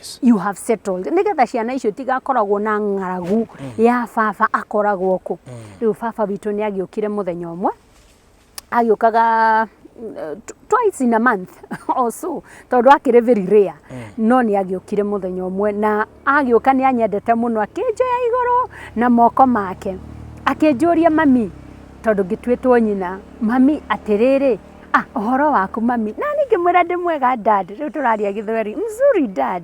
Nice. You have settled nĩgetha ciana icio itigakoragwo na ng'aragu ya baba akoragwo kũ. Rĩu baba witũ nĩ agĩũkire mũthenya ũmwe, agĩũkaga twice in a month or so, tondũ akĩrĩ very rare, no nĩ agĩũkire mũthenya ũmwe, na agĩũka nĩ anyendete mũno, akĩnjoya igũrũ na moko make, akĩnjũria, "Mami," tondũ ngĩtuĩtwo nyina, "Mami, atĩrĩrĩ, ah, ũhoro waku, mami?" Na niĩ ngĩmwĩra, "Ndĩ mwega, dad." Rĩu tũraria gĩthweri, "Mzuri, dad."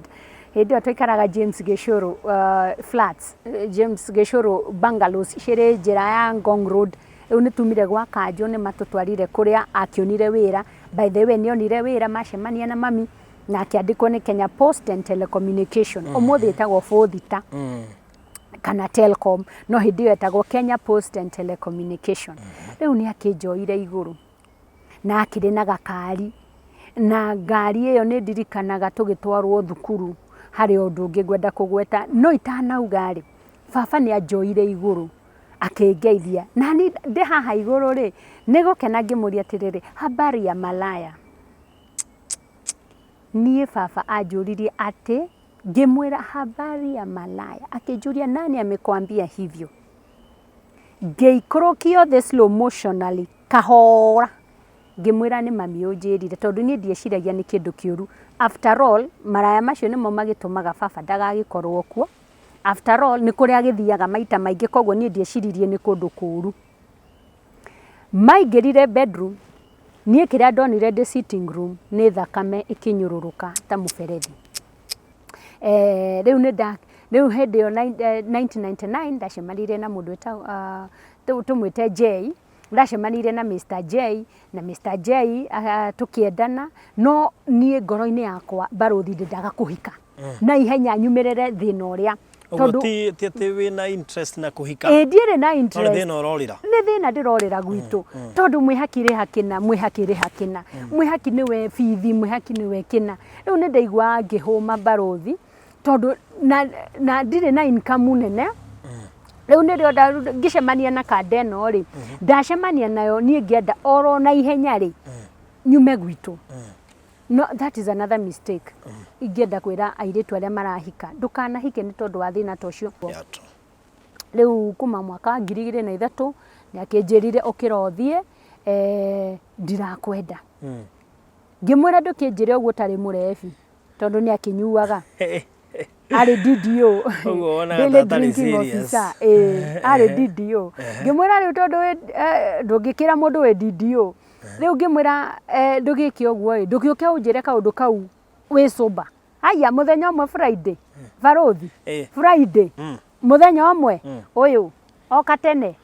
Hĩndĩ ĩyo twaikaraga James Gĩcũrũ flats, James Gĩcũrũ bungalows cirĩ njĩra ya Ngong Road. Rĩu nĩ tumire gwa kanjũ, nĩ matũtwarire kũrĩa akĩonire wĩra. By the way, nĩ onire wĩra macemania na mami na akĩandĩkwo nĩ Kenya Post and Telecommunication, ũmũthĩ ĩtagwo Bũthita kana Telcom, no hĩndĩ ĩyo etagwo Kenya Post and Telecommunication. Rĩu nĩ akĩnjoire igũrũ na akĩrĩ na gakari, na ngari ĩyo nĩ ndirikanaga tũgĩtwarwo thukuru. Harĩ ũndũ ũngĩ ngwenda kũgweta, no itanauga rĩ, baba nĩ anjoire igũrũ akĩngeithia, na ni ndĩ haha igũrũ rĩ, nĩ gũkena, ngĩmũria atĩrĩrĩ, "Habari ya malaya?" Niĩ baba anjũririe atĩ, ngĩmwĩra, "Habari ya malaya." Akĩnjũria, "Nani amekwambia hivyo?" Ngĩikũrũkio thĩ slow motionally kahora, ngĩmwĩra, "Nĩ mami ũnjĩrire," tondũ niĩ ndieciragia nĩ kĩndũ kĩũru. After all, maraya macio nĩmo magĩtũmaga baba ndagagĩkorwo kuo. After all, nĩ kũrĩa agĩthiaga maita maingĩ, koguo niĩ ndieciririe nĩ kũndũ kũũru. Maingĩrire bedroom, niĩ kĩrĩa ndonire ndĩ sitting room nĩ thakame ĩkĩnyũrũrũka ta mũberethi. Rĩu nĩ nda rĩu hĩndĩ ĩyo 1999 ndacemanirie na mũndũ wĩtagwo, tũmwĩte J. Ndacemanirie na Mr J, na Mr J tũkĩendana, no niĩ ngoro-inĩ yakwa, barũthi, ndendaga kũhika na ihenya nyumĩrĩre thĩna ũrĩa. Ũguo ti atĩ wĩna interest na kũhika? Ĩ, ndiĩrĩ na No nĩ interest. thĩna ũrorĩra. Nĩ thĩna ndĩrorĩra gwitũ, tondũ mwĩhaki rĩha kĩna, mwĩhaki rĩha kĩna, mwĩhaki nĩwe bithi, mwĩhaki nĩwe kĩna. Rĩu nĩ ndaiguaga ngĩhũma, barũthi, tondũ na ndirĩ na income nene. Rĩu nĩrĩo ngĩcemania na kanda ĩno rĩ, ndacemania nayo, niĩ ngĩenda oro na ihenya rĩ nyume gwitũ. No that is another mistake ingĩenda kwĩra airĩtu arĩa marahika: ndũkanahike nĩ tondũ wa thĩna ta ũcio. Rĩu kuma mwaka wa 2003 nĩ akĩnjĩrire, "Ũkĩra ũthiĩ, ndirakwenda." Ngĩmwĩra, "Ndũkĩnjĩre ũguo ũtarĩ mũrebi," tondũ nĩ akĩnyuaga, arĩ DDO. Ũguo wonaga Daily ta atarĩ drinking serious. officer, ĩĩ, arĩ DDO. Ngĩmwĩra, "Rĩu tondũ ndũngĩkĩra mũndũ wĩ DDO rĩu," ngĩmwĩra, "ndũgĩke ũguo ĩ, ndũgĩũke ũnjĩre kaũndũ kau wĩ sober." Haya, mũthenya ũmwe Friday, barũthi, Friday mũthenya ũmwe ũyũ oka tene,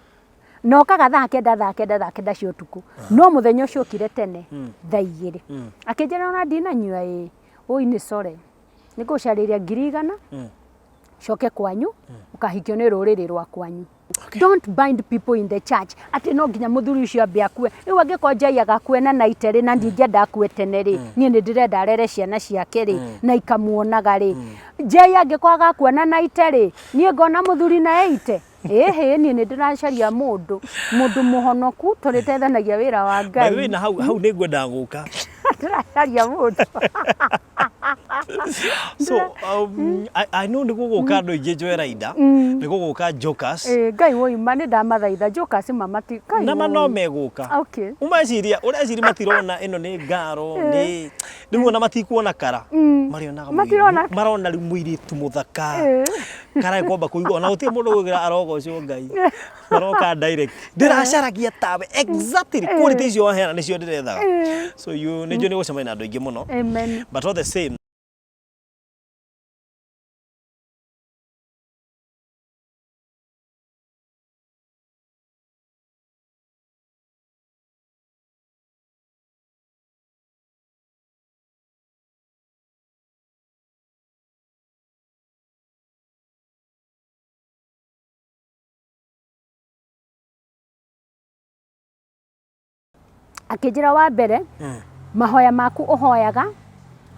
na okaga thaa 9, thaa 9, thaa 9 cia ũtukũ, no mũthenya ũcio okire tene thaa 2, akĩnjĩra, "Ona ndinanyua ĩ, ũi nĩ core, nĩ ngũcarĩria 100,000, coke kwanyu ũkahikio nĩ rũrĩrĩ rwa kwanyu." Don't bind people in the church atĩ no nginya mũthuri ũcio ambe akue. Rĩu angĩkorwo Njai agakue na naite rĩ, na ndingĩenda akue tene rĩ, niĩ nĩ ndĩrenda arere ciana ciake rĩ na ikamuonaga rĩ. Njai angĩkorwo agakua na naite rĩ, niĩ ngona mũthuri na eite ĩhĩ. Niĩ nĩ ndĩracaria mũndũ mũhonoku tũrĩteithanagia wĩra wa By the way, Ngai. Na hau nĩ ngwendaga gũka. Ndĩracaria mũndũ. So I know nĩ gũgũka andũ aingĩ njoera inda, nĩ gũgũka jokers. Ĩ, Ngai woima, nĩ ndamathaitha jokers mamati Ngai Na ma no woi. megũka. Okay. Ũmeciria ũreciria matirona ĩno nĩ ngaro nĩ rĩu, ona matikuona kara, marĩonaga Matirona. Marona rĩu mũirĩtu mũthaka kara kwamba kũigua ona gũtirĩ mũndũ gwĩkĩra arogocwo Ngai, maroka direct, "Ndĩracaragia tawe exactly, quality icio waheana nĩcio ndĩrethaga." So you nĩ njũĩ nĩ gũcemania na andũ aingĩ mũno. Amen. But all the same, Akĩnjĩra, "Wa mbere, mahoya maku ũhoyaga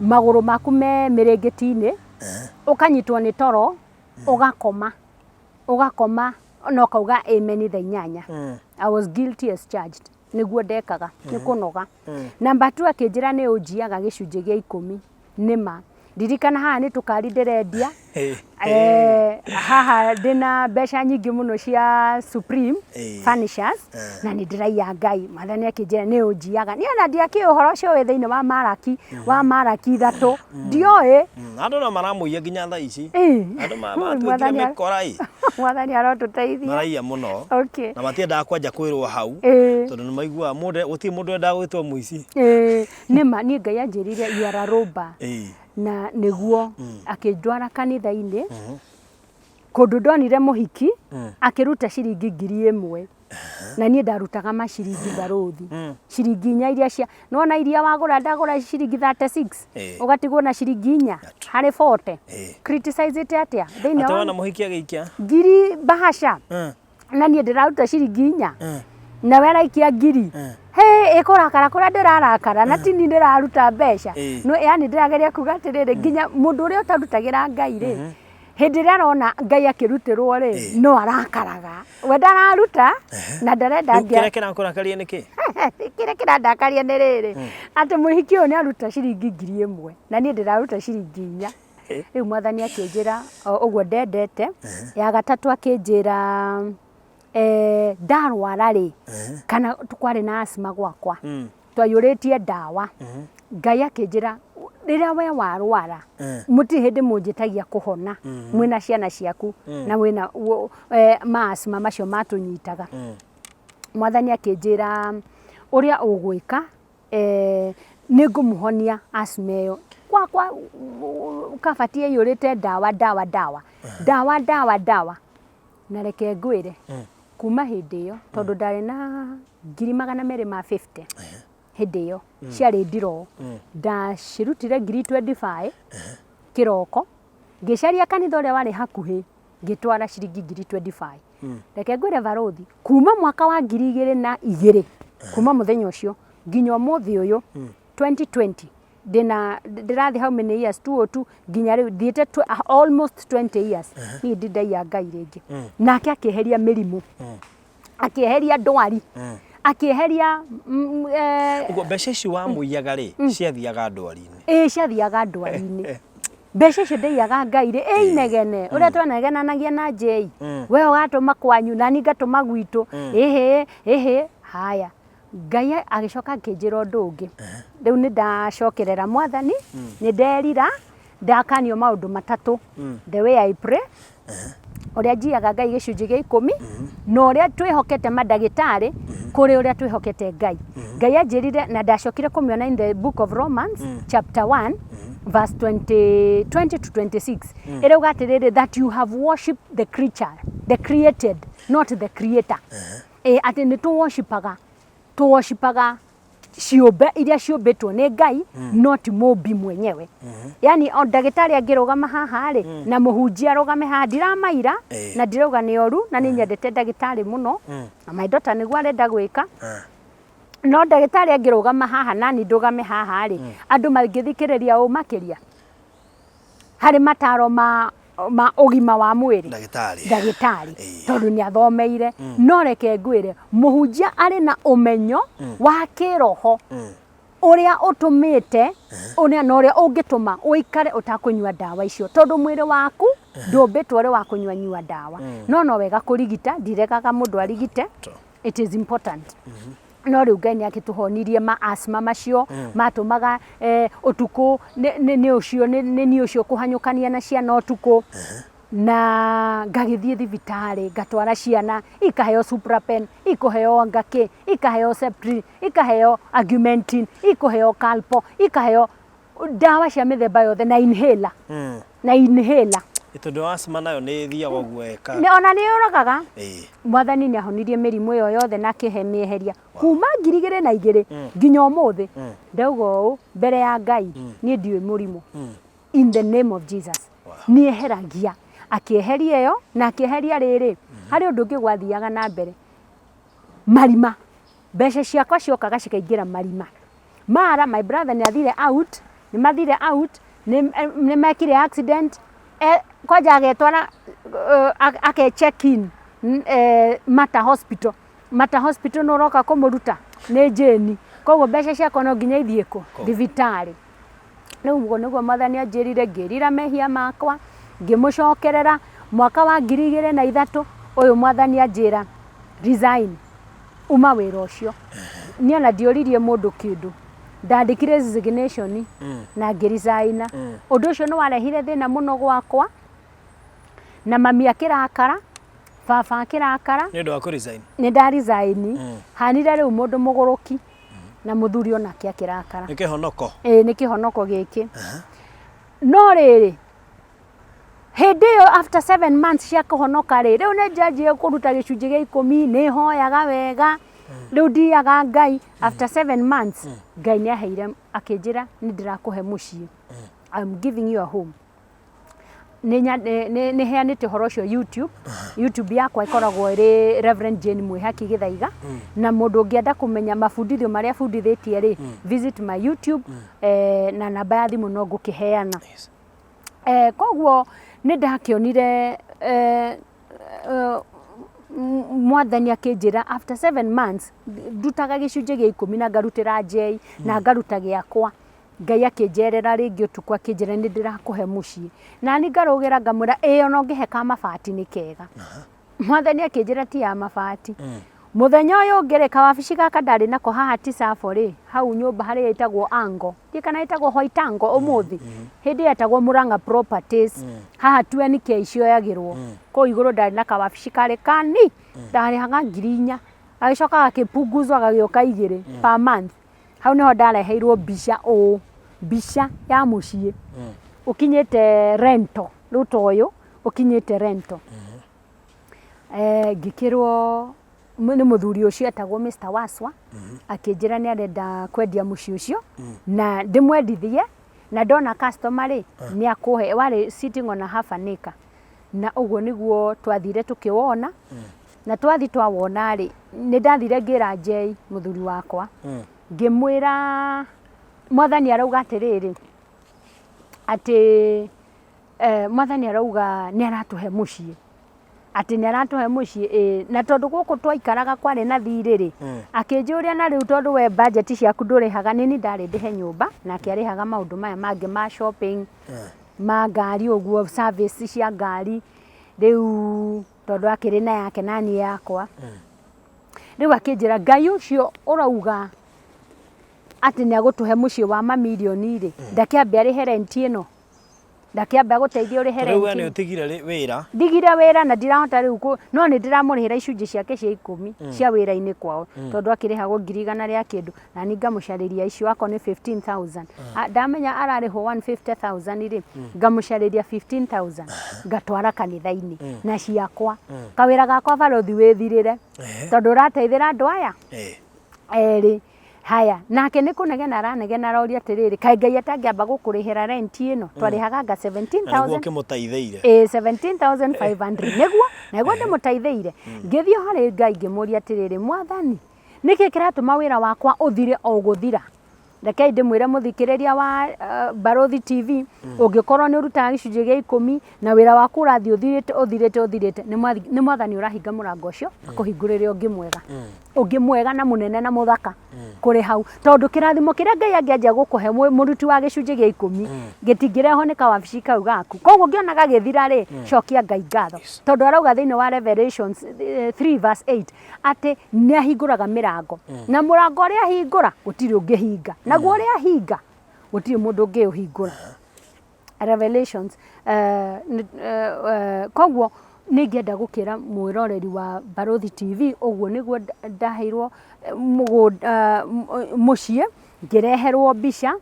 magũrũ maku me mĩrĩngĩti-inĩ, ũkanyitwo nĩ toro, ũgakoma, ũgakoma na ũkauga amen thaa 8." I was guilty as charged, nĩguo ndekaga nĩ kũnoga. Number 2, akĩnjĩra, "Nĩ ũnjiaga gĩcunjĩ gĩa 10 nĩma." Ririkana haha nĩ tũkari ndĩrendia. Haha ndĩna mbeca nyingĩ mũno cia Supreme Furnitures na nĩ ndĩraiya Ngai. Mwathani akĩnjĩra nĩ ũnjiyaga. Niĩ ona ndiakĩũĩ ũhoro ũcio wĩ thĩinĩ wa Maraki, wa Maraki 3. Ndioĩ. Andũ no maramũiya nginya thaa ici. Andũ matuĩkire mĩkora ĩ. Mwathani arotũteithia. Maraiya mũno. Okay. Na matiendaga kwanja kwĩrwo hau. Tondũ nĩ maiguaga mũndũ, gũtirĩ mũndũ wendaga gwĩtwo mũici. Nĩ ma niĩ Ngai anjĩrire you are a robber. Na nĩguo akĩndwara kanitha-inĩ kũndũ ndonire mũhiki akĩruta ciringi 1000 na niĩ ndarutaga maciringi barũthi ciringi 4 iria cia nĩwona iria wagũra ndagũra ciringi 36 ũgatigwo na ciringi 4 harĩ 40. Criticize ĩte atĩa thĩinĩ wa mũhiki agĩikia ngiri bahasha na niĩ ndĩraruta ciringi 4 nawe araikia ngiri. Hĩ, ĩkũrakara kũrĩa ndĩrarakara na tini ndĩraruta mbeca. No yani ndĩrageria kuga atĩrĩrĩ, nginya mũndũ ũrĩa ũtarutagĩra Ngai rĩ, hĩndĩ ĩrĩa arona Ngai akĩrutĩrwo rĩ, no arakaraga. We ndararuta na ndarenda Rĩu kĩrĩa kĩrakũrakaria nĩ kĩ? Kĩrĩa kĩrandakaria nĩ rĩrĩ, atĩ mũhiki ũyũ nĩ aruta ciringi 1000 na niĩ ndĩraruta ciringi 4. Rĩu Mwathani akĩnjĩra ũguo ndendete. Ya gatatũ akĩnjĩra ndarwara rĩ, kana kwarĩ na asthma gwakwa, twaiyũrĩtie ndawa. Ngai akĩnjĩra rĩrĩa we warwara, mũtirĩ hĩndĩ mũnjĩtagia kũhona mwĩna ciana ciaku na wĩna ma asthma macio matũnyitaga. Mwathani akĩnjĩra ũrĩa ũgwĩka, nĩ ngũmũhonia asthma ĩyo. Gwakwa kabati yaiyũrĩte ndawa ndawa ndawa, ndawa ndawa ndawa. Na reke ngwĩre, kuma hĩndĩ ĩyo, tondũ ndarĩ na 250,000 hĩndĩ ĩyo, ciarĩ ndiroo. Ndacirutire 25,000 kĩroko, ngĩcaria kanitha ũrĩa warĩ hakuhĩ, ngĩtwara ciringi 25,000. Reke ngwĩre barũthi, kuma mwaka wa 2002, kuma mũthenya ũcio, nginya ũmũthĩ ũyũ, 2020, ndĩna ndĩrathiĩ how many years 202 nginya rĩu thiĩte almost 20 years niĩ ndindaiya Ngai rĩngĩ. Nake akĩeheria mĩrimũ, akĩeheria ndwari, akĩeheria Ũguo mbeca ici wamũiyaga rĩ, ciathiaga ndwari-inĩ? Ĩĩ, ciathiaga ndwari-inĩ. Mbeca icio ndaiyaga Ngai rĩ, ĩ inegene ũrĩa twanegenanagia na Jay, we ũgatũma kwanyu nani ngatũma gwitũ, ĩhĩ ĩhĩ haya. Ngai agĩcoka akĩnjĩra ũndũ ũngĩ. Rĩu nĩ ndacokerera Mwathani, nĩ nderira, ndakanio maũndũ matatũ. The way I pray, ũrĩa njiyaga Ngai gĩcunjĩ gĩa 10, na ũrĩa twĩhokete mandagĩtarĩ kũrĩ ũrĩa twĩhokete Ngai. Ngai anjĩrire, na ndacokire kũmĩona in the book of Romans, chapter 1, verse 20, 20 to 26. Ĩrauga atĩrĩrĩ, that you have worshipped the creature, the created, not the creator. Ĩ atĩ nĩ tũworshipaga, tũworshipaga ciũmbe iria ciũmbĩtwo nĩ Ngai, no ti mũmbi mwenyewe. Yani o ndagĩtarĩ angĩrũgama haha rĩ, na mũhunjia arũgame haha, ndiramaira na ndirauga nĩ oru, na nĩ nyendete ndagĩtarĩ mũno, na my daughter nĩguo arenda gwĩka. No ndagĩtarĩ angĩrũgama haha nani ndũgame haha rĩ, andũ mangĩthikĩrĩria ũ makĩria harĩ mataro ma ũgima wa mwĩrĩ? Ndagĩtarĩ. Ndagĩtarĩ, tondũ nĩ athomeire. No reke ngwĩre, mũhunjia arĩ na ũmenyo wa kĩroho ũrĩa ũtũmĩte ũrĩa na ũrĩa ũngĩtũma ũikare ũtakũnyua ndawa icio, tondũ mwĩrĩ waku ndũmbĩtwo ũrĩ wa kũnyua nyua ndawa. No no wega kũrigita, ndiregaga mũndũ arigite, it is important. No rĩu Ngai nĩ akĩtũhonirie ma asthma macio matũmaga ũtukũ nĩ ũcio nĩ niĩ ũcio kũhanyũkania na ciana ũtukũ, na ngagĩthiĩ thibitarĩ ngatwara ciana ikaheo Suprapen, ikũheo ngakĩ, ikaheo Septrin, ikaheo Augmentin, ikũheo Calpo, ikaheo ndawa cia mĩthemba yothe na inhaler, na inhaler. Tondũ asthma nayo nĩ ĩthiaga ũguo ĩka. Ona nĩ yũragaga. Mwathani nĩ ahonirie mĩrimũ ĩyo yothe na akĩhe mĩeheria kuma 2002 nginya ũmũthĩ. Ndauga ũũ mbere ya Ngai, niĩ ndiũĩ mũrimũ. In the name of Jesus. Nĩ eheragia. Akĩeheria ĩyo na akĩeheria rĩrĩ. Harĩ ũndũ ũngĩ gwathiaga na mbere. Marima. Mbeca ciakwa ciokaga cikaingĩra marima. Mara my brother nĩ athire out, nĩ mathire out, nĩ mekire accident, kwanja agetwara ake check in Mater Hospital. Mater Hospital nĩ ũroka kũmũruta nĩ Jane. Koguo mbeca ciakwa no nginya ithiĩ kũ? Thibitarĩ. Rĩu ũguo nĩguo Mwathani anjĩrire, ngĩrira mehia makwa, ngĩmũcokerera. Mwaka wa 2003, ũyũ Mwathani anjĩra, resign, uma wĩra ũcio. Niĩ ona ndiũririe mũndũ kĩndũ. Ndandĩkire resignation na ngĩ resign. Ũndũ ũcio nĩ warehire thĩna mũno gwakwa, na mami akĩrakara, baba akĩrakara. Nĩ ũndũ wa kũ resign? Nĩ nda resign. Hanire rĩu mũndũ mũgũrũki. Na mũthuri onake akĩrakara. Nĩ kĩhonoko. Ĩĩ, nĩ kĩhonoko gĩkĩ. No rĩrĩ, hĩndĩ ĩyo after 7 months cia kũhonoka rĩ, rĩu nĩ njanjie kũruta gĩcunjĩ gĩa 10, nĩ hoyaga wega, rĩu ndiaga Ngai. After 7 months, Ngai nĩ aheire, akĩnjĩra, nĩ ndĩrakũhe mũciĩ, I'm giving you a home. Nĩ heanĩte ũhoro ũcio YouTube. YouTube yakwa ĩkoragwo ĩrĩ Reverend Jane Mwĩhaki Gĩthaiga, na mũndũ ũngĩenda kũmenya mabundithio marĩa bundithĩtie rĩ, visit my YouTube, na namba ya thimũ no ngũkĩheana. Koguo nĩ ndakĩonire Mwathani akĩnjĩra after 7 months ndutaga gĩcunjĩ gĩa 10 na ngarutĩra njei na ngaruta gĩakwa. Ngai akĩnjerera rĩngĩ ũtukũ, akĩnjĩra nĩ ndĩrakũhe mũciĩ, na niĩ ngarũgĩra ngamwĩra, ĩĩ, ona ũngĩhe ka mabati nĩ kega. Mwathani akĩnjĩra ti ya mabati. Mũthenya ũyũ ũngĩ rĩ, kawabici gaka ndarĩ nako haha Tsavo rĩ, hau nyũmba harĩa ĩtagwo Ango, ndiũĩ kana ĩtagwo White Ango ũmũthĩ, hĩndĩ ĩyo yetagwo Murang'a Properties, haha 2NK cioyagĩrwo kũu igũrũ, ndarĩ na kawabici karĩ kani ndarĩhaga 4000, gagĩcoka gakĩpunguzwa gagĩũka 2 per month. Hau nĩho ndareheirwo mbica ũũ, mbica ya mũciĩ ũkinyĩte rento, rĩu ta ũyũ ũkinyĩte rento. Ngĩkĩrwo nĩ mũthuri ũcio etagwo Mr. Waswa, akĩnjĩra nĩ arenda kwendia mũciĩ ũcio na ndĩmwendithie, na ndona customer rĩ, nĩ akũhe. Warĩ sitting on a half an acre, na ũguo nĩguo twathire tũkĩwona. Na twathi twawona rĩ, nĩ ndathire ngĩra Njei, mũthuri wakwa, ngĩmwĩra Mwathani arauga atĩrĩrĩ, atĩ Mwathani arauga nĩ aratũhe mũciĩ, atĩ nĩ aratũhe mũciĩ, ĩĩ. Na tondũ gũkũ twaikaraga kwarĩ na thirĩ rĩ, akĩnjũria, na rĩu tondũ we budget ciaku ndũrĩhaga, nĩ niĩ ndarĩ ndĩhe nyũmba, nake arĩhaga maũndũ maya mangĩ ma shopping, ma ngari ũguo, service cia ngari, rĩu tondũ akĩrĩ na yake na niĩ yakwa. Rĩu akĩnjĩra, Ngai ũcio ũrauga atĩ nĩ agũtũhe mũciĩ wa mamirioni rĩ, ndakĩambe arĩhe rent ĩno, ndakĩambe agũteithie ũrĩhe Rĩu we rent nĩ ĩno. ũtigire wĩra? Ndigire wĩra na ndirahota rĩu no nĩ ndĩramũrĩhĩra icunjĩ ciake cia 10 cia wĩra-inĩ kwao, tondũ akĩrĩhagwo ngiri igana rĩa kĩndũ, na niĩ ngamũcarĩria icio akorwo nĩ 15,000. Ndamenya ararĩhwo 150,000 rĩ, ngamũcarĩria 15,000 ngatwara kanitha-inĩ na ciakwa. Kawĩra gakwa, barothi, wĩthirĩre, tondũ ũrateithĩra andũ aya erĩ. Haya, nake nĩ kũnegena aranegena, aroria atĩrĩrĩ, kaĩ Ngai atangĩamba gũkũrĩhĩra rent ĩno twarĩhaga nga Na nĩguo 17,000 ũkĩmũteithĩire. Ĩ, 17,500, nĩguo ndĩmũteithĩire. Ngĩthiĩ harĩ Ngai ngĩmũria atĩrĩrĩ, Mwathani, nĩkĩ kĩratũma wĩra wakwa ũthire o gũthira? Rekei ndĩmwĩre mũthikĩrĩria wa Barothi TV, ũngĩkorwo nĩ ũrutaga gĩcunjĩ gĩa 10 na wĩra waku ũrathiĩ ũthirĩte ũthirĩte ũthirĩte, nĩ Mwathani ũrahinga mũrango ũcio akũhingũrĩre ũngĩ mwega, ũngĩ mwega na mũnene na mũthaka kũrĩ hau, tondũ kĩrathimo kĩrĩa Ngai angĩanjia gũkũhe mũruti wa gĩcunjĩ gĩa 10 gĩtingĩrehwo nĩ kawabici kau gaku. Koguo ũngĩona gagĩthira rĩ, cokia Ngai ngatho, tondũ arauga thĩinĩ wa Revelations 3 verse 8 atĩ nĩ ahingũraga mĩrango, na mũrango ũrĩa ahingũra gũtirĩ ũngĩhinga, naguo ũrĩa ahinga gũtirĩ mũndũ ũngĩũhingũra. Revelations. Koguo nĩ ingĩenda gũkĩra mwĩroreri wa Barothi TV, ũguo nĩguo ndaheirwo mũgũnda, mũciĩ, ngĩreherwo mbica.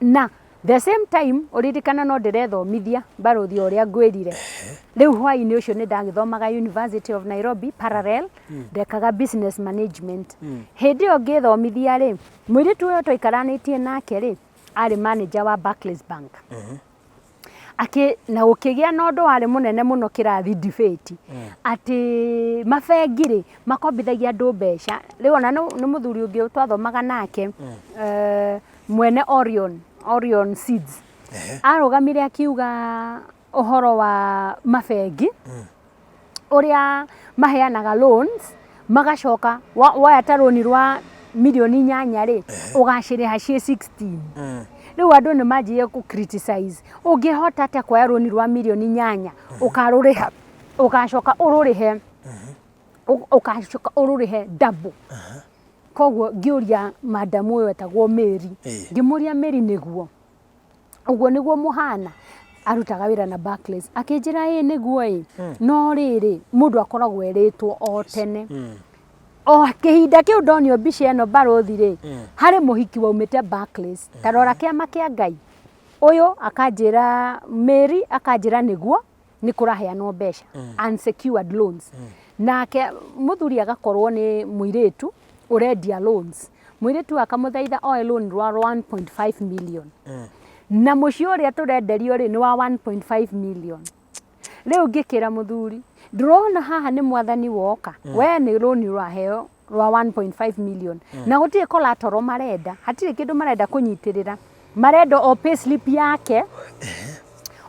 Na the same time, ũririkana no ndĩrethomithia, barothi, o ũrĩa ngwĩrire. Rĩu hwaĩ-inĩ ũcio nĩ ndagĩthomaga University of Nairobi parallel, ndekaga business management. Hĩndĩ ĩyo ngĩthomithia rĩ, mũirĩtu ũyũ twaikaranĩtie nake rĩ, arĩ manager wa Barclays Bank. Akĩ na gũkĩgĩa na ũndũ warĩ mũnene mũno kĩrathi, debate, atĩ mabengi rĩ, makombithagia andũ mbeca. Rĩu ona nĩ mũthuri ũngĩ twathomaga nake, mwene Orion Seeds, arũgamire akiuga ũhoro wa mabengi, ũrĩa maheanaga loans, magacoka woya ta rũni rwa mirioni 8 rĩ, ũgacĩrĩha ciĩ 16. Rĩu andũ nĩ manjirie kũ criticize, ũngĩhota atĩa kuoya rũni rwa mirioni 8 ũkarũrĩha, ũgacoka ũrũrĩhe, ũgacoka ũrũrĩhe double? Koguo ngĩũria madamu ũyũ etagwo Mary, ngĩmũria, "Mary, nĩguo ũguo nĩguo mũhana?" Arutaga wĩra na Barclays. Akĩnjĩra, "Ĩ nĩguo ĩ, no rĩrĩ, mũndũ akoragwo erĩtwo o tene." O kĩhinda kĩu ndonio mbica ĩno, barũthi rĩ, harĩ mũhiki waumĩte Barclays. Ta rora kĩama kĩa Ngai. Ũyũ akanjĩra, Mary akanjĩra nĩguo nĩ kũraheanwo mbeca, unsecured loans, nake mũthuri agakorwo nĩ mũirĩtu ũrendia loans. Mũirĩtu akamũthaitha oe loan rwa 1.5 million, na mũciĩ ũrĩa tũrenderio rĩ, nĩ wa 1.5 million. Rĩu ngĩkĩra mũthuri, "Ndĩrona haha nĩ mwathani woka. We nĩ loan ũraheo rwa 1.5 million na gũtirĩ collateral marenda, hatirĩ kĩndũ marenda kũnyitĩrĩra, marenda o payslip yake,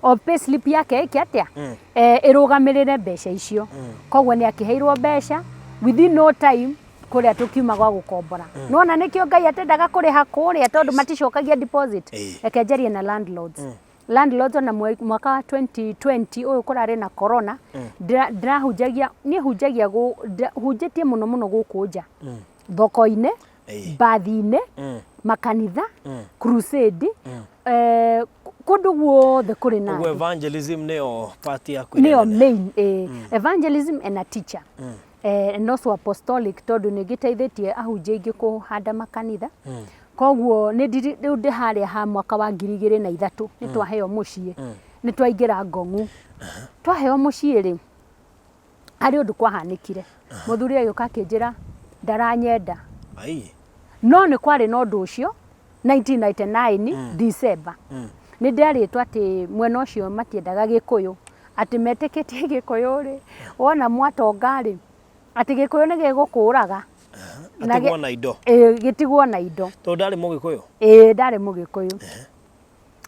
o payslip yake ĩke atĩa? Ĩrũgamĩrĩre mbeca icio." Koguo nĩ akĩheirwo mbeca within no time. Kũrĩa tũkiuma gwa gũkombora, nona nĩkĩo Ngai atendaga kũrĩha kũrĩa, tondũ maticokagia deposit. Reke njarie na landlords. Landlords, ona mwaka wa 2020 ũyũ kũrarĩ na corona, ndĩrahunjagia, niĩ hunjagia, hunjĩtie mũno mũno gũkũ nja, thoko-inĩ, mbathi-inĩ, makanitha, crusade, kũndũ guothe kũrĩ na Ũguo andũ. Evangelism nĩyo part yaku ĩrĩa Nĩyo nene. main, evangelism and a teacher, and also apostolic, tondũ nĩ ngĩteithĩtie ahunjia aingĩ kũhanda makanitha. Koguo nĩ rĩu ndĩ harĩa ha mwaka wa 2003, nĩ twaheo mũciĩ, nĩ twaingĩra Ngong'u. Twaheo mũciĩ rĩ, harĩ ũndũ kwahanĩkire. Mũthuri agĩũka akĩnjĩra ndaranyenda. Ai. No nĩ kwarĩ na ũndũ ũcio 1999 December, nĩ nderĩtwo atĩ mwena ũcio matiendaga Gĩkũyũ, atĩ metĩkĩtie Gĩkũyũ rĩ, wona mwatonga rĩ, atĩ Gĩkũyũ nĩ gĩgũkũraga. Na Atigwo na indo. Ĩ, gĩtigwo na indo. Tondũ ndarĩ Mũgĩkũyũ. Ĩĩ, ndarĩ Mũgĩkũyũ.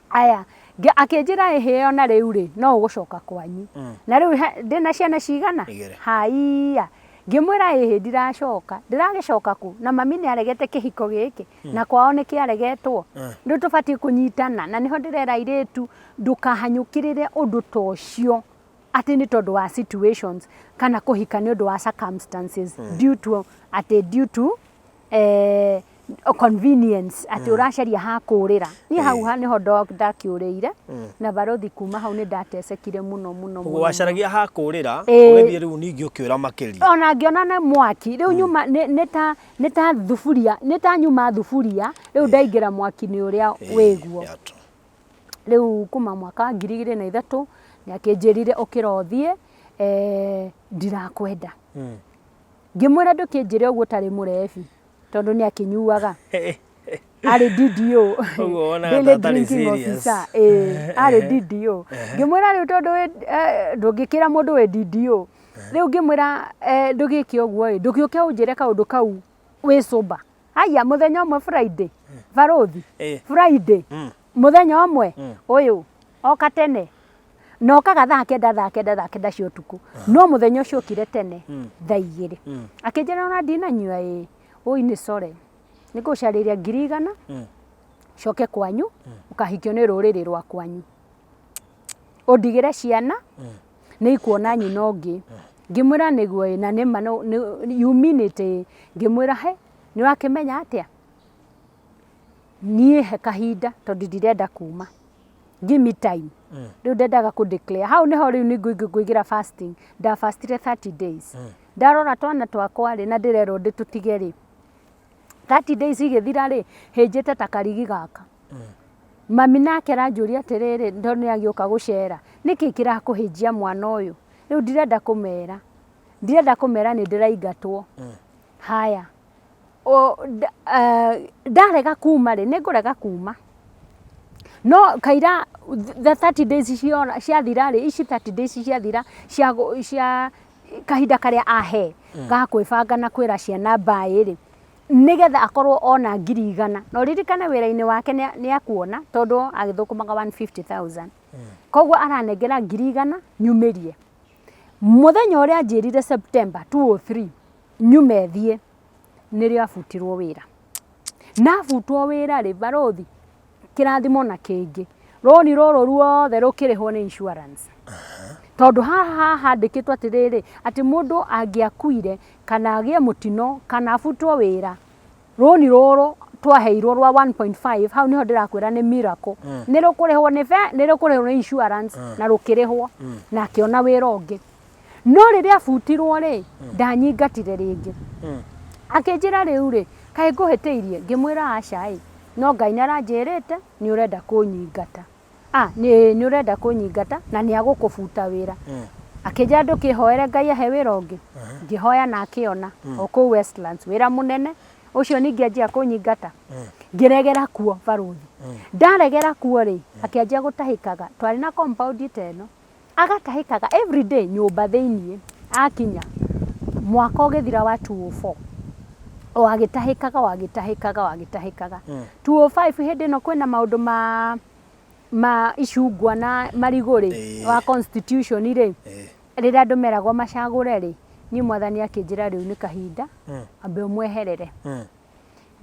Aya, akĩnjĩra, "Ĩhĩ, ona rĩu rĩ, no ũgũcoka kwanyu." Na rĩu ndĩna ciana cigana? Igĩrĩ. Haiya, ngĩmwĩra, "Ĩhĩ, ndiracoka, ndĩragĩcoka kũ na mami nĩ aregete kĩhiko gĩkĩ na kwao nĩ kĩaregetwo? Rĩu tũbatiĩ kũnyitana." Na nĩho ndĩrera airĩtu, ndũkahanyũkĩrĩre ũndũ ta ũcio atĩ nĩ tondũ wa situations, kana kũhika nĩ ũndũ wa circumstances, due to atĩ due to convenience, atĩ ũracaria ha kũrĩra. Niĩ hau nĩho ndakĩũrĩire na barothi. Kuma hau nĩ ndatecekire mũno mũno Ũguo mũno. wacaragia ha kũrĩra, ũgĩthiĩ rĩu ningĩ ũkĩũra makĩria. Ona ngĩona nĩ mwaki rĩu nyuma, nĩ ta thuburia, nĩ ta nyuma thuburia, rĩu ndaingĩra mwaki-inĩ ũrĩa wĩguo. Yatũ. Rĩu kuma mwaka wa 2003 nĩ akĩnjĩrire, "Ũkĩra ũthiĩ, ndirakwenda." Ngĩmwĩra, "Ndũkĩnjĩre ũguo ũtarĩ mũrebi," tondũ nĩ akĩnyuaga, arĩ DDO. Ũguo wonaga Daily ta atarĩ drinking serious. officer, ĩĩ, arĩ DDO. Ngĩmwĩra, "Rĩu tondũ ndũngĩkĩra mũndũ wĩ DDO rĩu," ngĩmwĩra, "ndũgĩke ũguo ĩ, ndũgĩũke ũnjĩre kaũndũ kau wĩ sober." Haya, mũthenya ũmwe Friday, barũthi, Friday, mũthenya ũmwe ũyũ oka tene, na okaga thaa 9, thaa 9, thaa 9 cia ũtukũ, no mũthenya ũcio okire tene thaa 2. Akĩnjĩra, "Ona ndinanyua ĩ, ũi nĩ core, nĩ ngũcarĩria 100,000, coke kwanyu ũkahikio nĩ rũrĩrĩ rwa kwanyu, ũndigĩre ciana, nĩ ikuona nyina ũngĩ." Ngĩmwĩra, "Nĩguo ĩ, na nĩma you mean it ĩ?" Ngĩmwĩra, "He, nĩ wakĩmenya atĩa? Niĩ he kahinda, tondũ ndirenda kuma, give me time." Rĩu ndendaga kũ declare hau nĩho rĩu nĩ ngũingĩra fasting. Ndafastire 30 days. Ndarora twana twakwa rĩ, na ndĩrerwo ndĩtũtige rĩ, 30 days igĩthira rĩ, hĩnjĩte ta karigi gaka. Mami nake aranjũria atĩrĩrĩ, tondũ nĩ agĩũka gũcera, "Nĩkĩ kĩrakũhĩnjia mwana ũyũ?" Rĩu ndirenda kũmera, ndirenda kũmera nĩ ndĩraingatwo. Haya, ndarega kuma rĩ, nĩ ngũrega kuma, no kaira the 30 days ciora, ciathira rĩ, ici 30 days ciathira cia kahinda karĩa ahe ga kwĩbanga na kwĩra ciana mbaĩ rĩ, nĩgetha akorwo ona 100,000. Na ũririkane wĩra-inĩ wake nĩ akuona, tondũ agĩthũkũmaga 150,000, koguo aranengera 100,000 nyumĩrie. Mũthenya ũrĩa anjĩrire September 203 nyume thiĩ, nĩrĩo abutirwo wĩra. Na abutwo wĩra rĩ, barũthi, Kĩrathimo na kĩngĩ, rũni rũrũ ruothe rũkĩrĩhwo nĩ insurance. Tondũ haha handĩkĩtwo atĩrĩrĩ, atĩ mũndũ angĩakuire kana agĩe mũtino kana abutwo wĩra, rũni rũrũ twaheirwo rwa 1.5, hau nĩho ndĩrakwĩra nĩ miracle, nĩ rũkũrĩhwo nĩ be, nĩ rũkũrĩhwo nĩ insurance na rũkĩrĩhwo na akĩona wĩra ũngĩ. No rĩrĩa abutirwo rĩ, ndanyingatire rĩngĩ. Akĩnjĩra rĩu rĩ, kaĩ ngũhĩtĩirie? Ngĩmwĩra aca ĩ, no Ngai nĩ aranjĩrĩte nĩ ũrenda kũnyingata. Ah, nĩ nĩ ũrenda kũnyingata na nĩ agũkũbuta wĩra. Akĩnjĩra ndũkĩhoere Ngai ahe wĩra ũngĩ. Ngĩhoya na akĩona o kũu Westlands wĩra mũnene ũcio ningĩ anjia kũnyingata. Ngĩregera kuo barũthi. Ndaregera kuo rĩ, akĩanjia gũtahĩkaga. Twarĩ na compound ta ĩno. Agatahĩkaga everyday nyũmba thĩiniĩ akinya mwaka ũgĩthira wa 204 o agĩtahĩkaga o agĩtahĩkaga o agĩtahĩkaga. 205 hĩndĩ ĩno kwĩna maũndũ ma icungwa na marigũ rĩ, wa constitution rĩ, rĩrĩa andũ meragwo macagũre rĩ, niĩ mwathani akĩnjĩra rĩu nĩ kahinda ambe ũmweherere.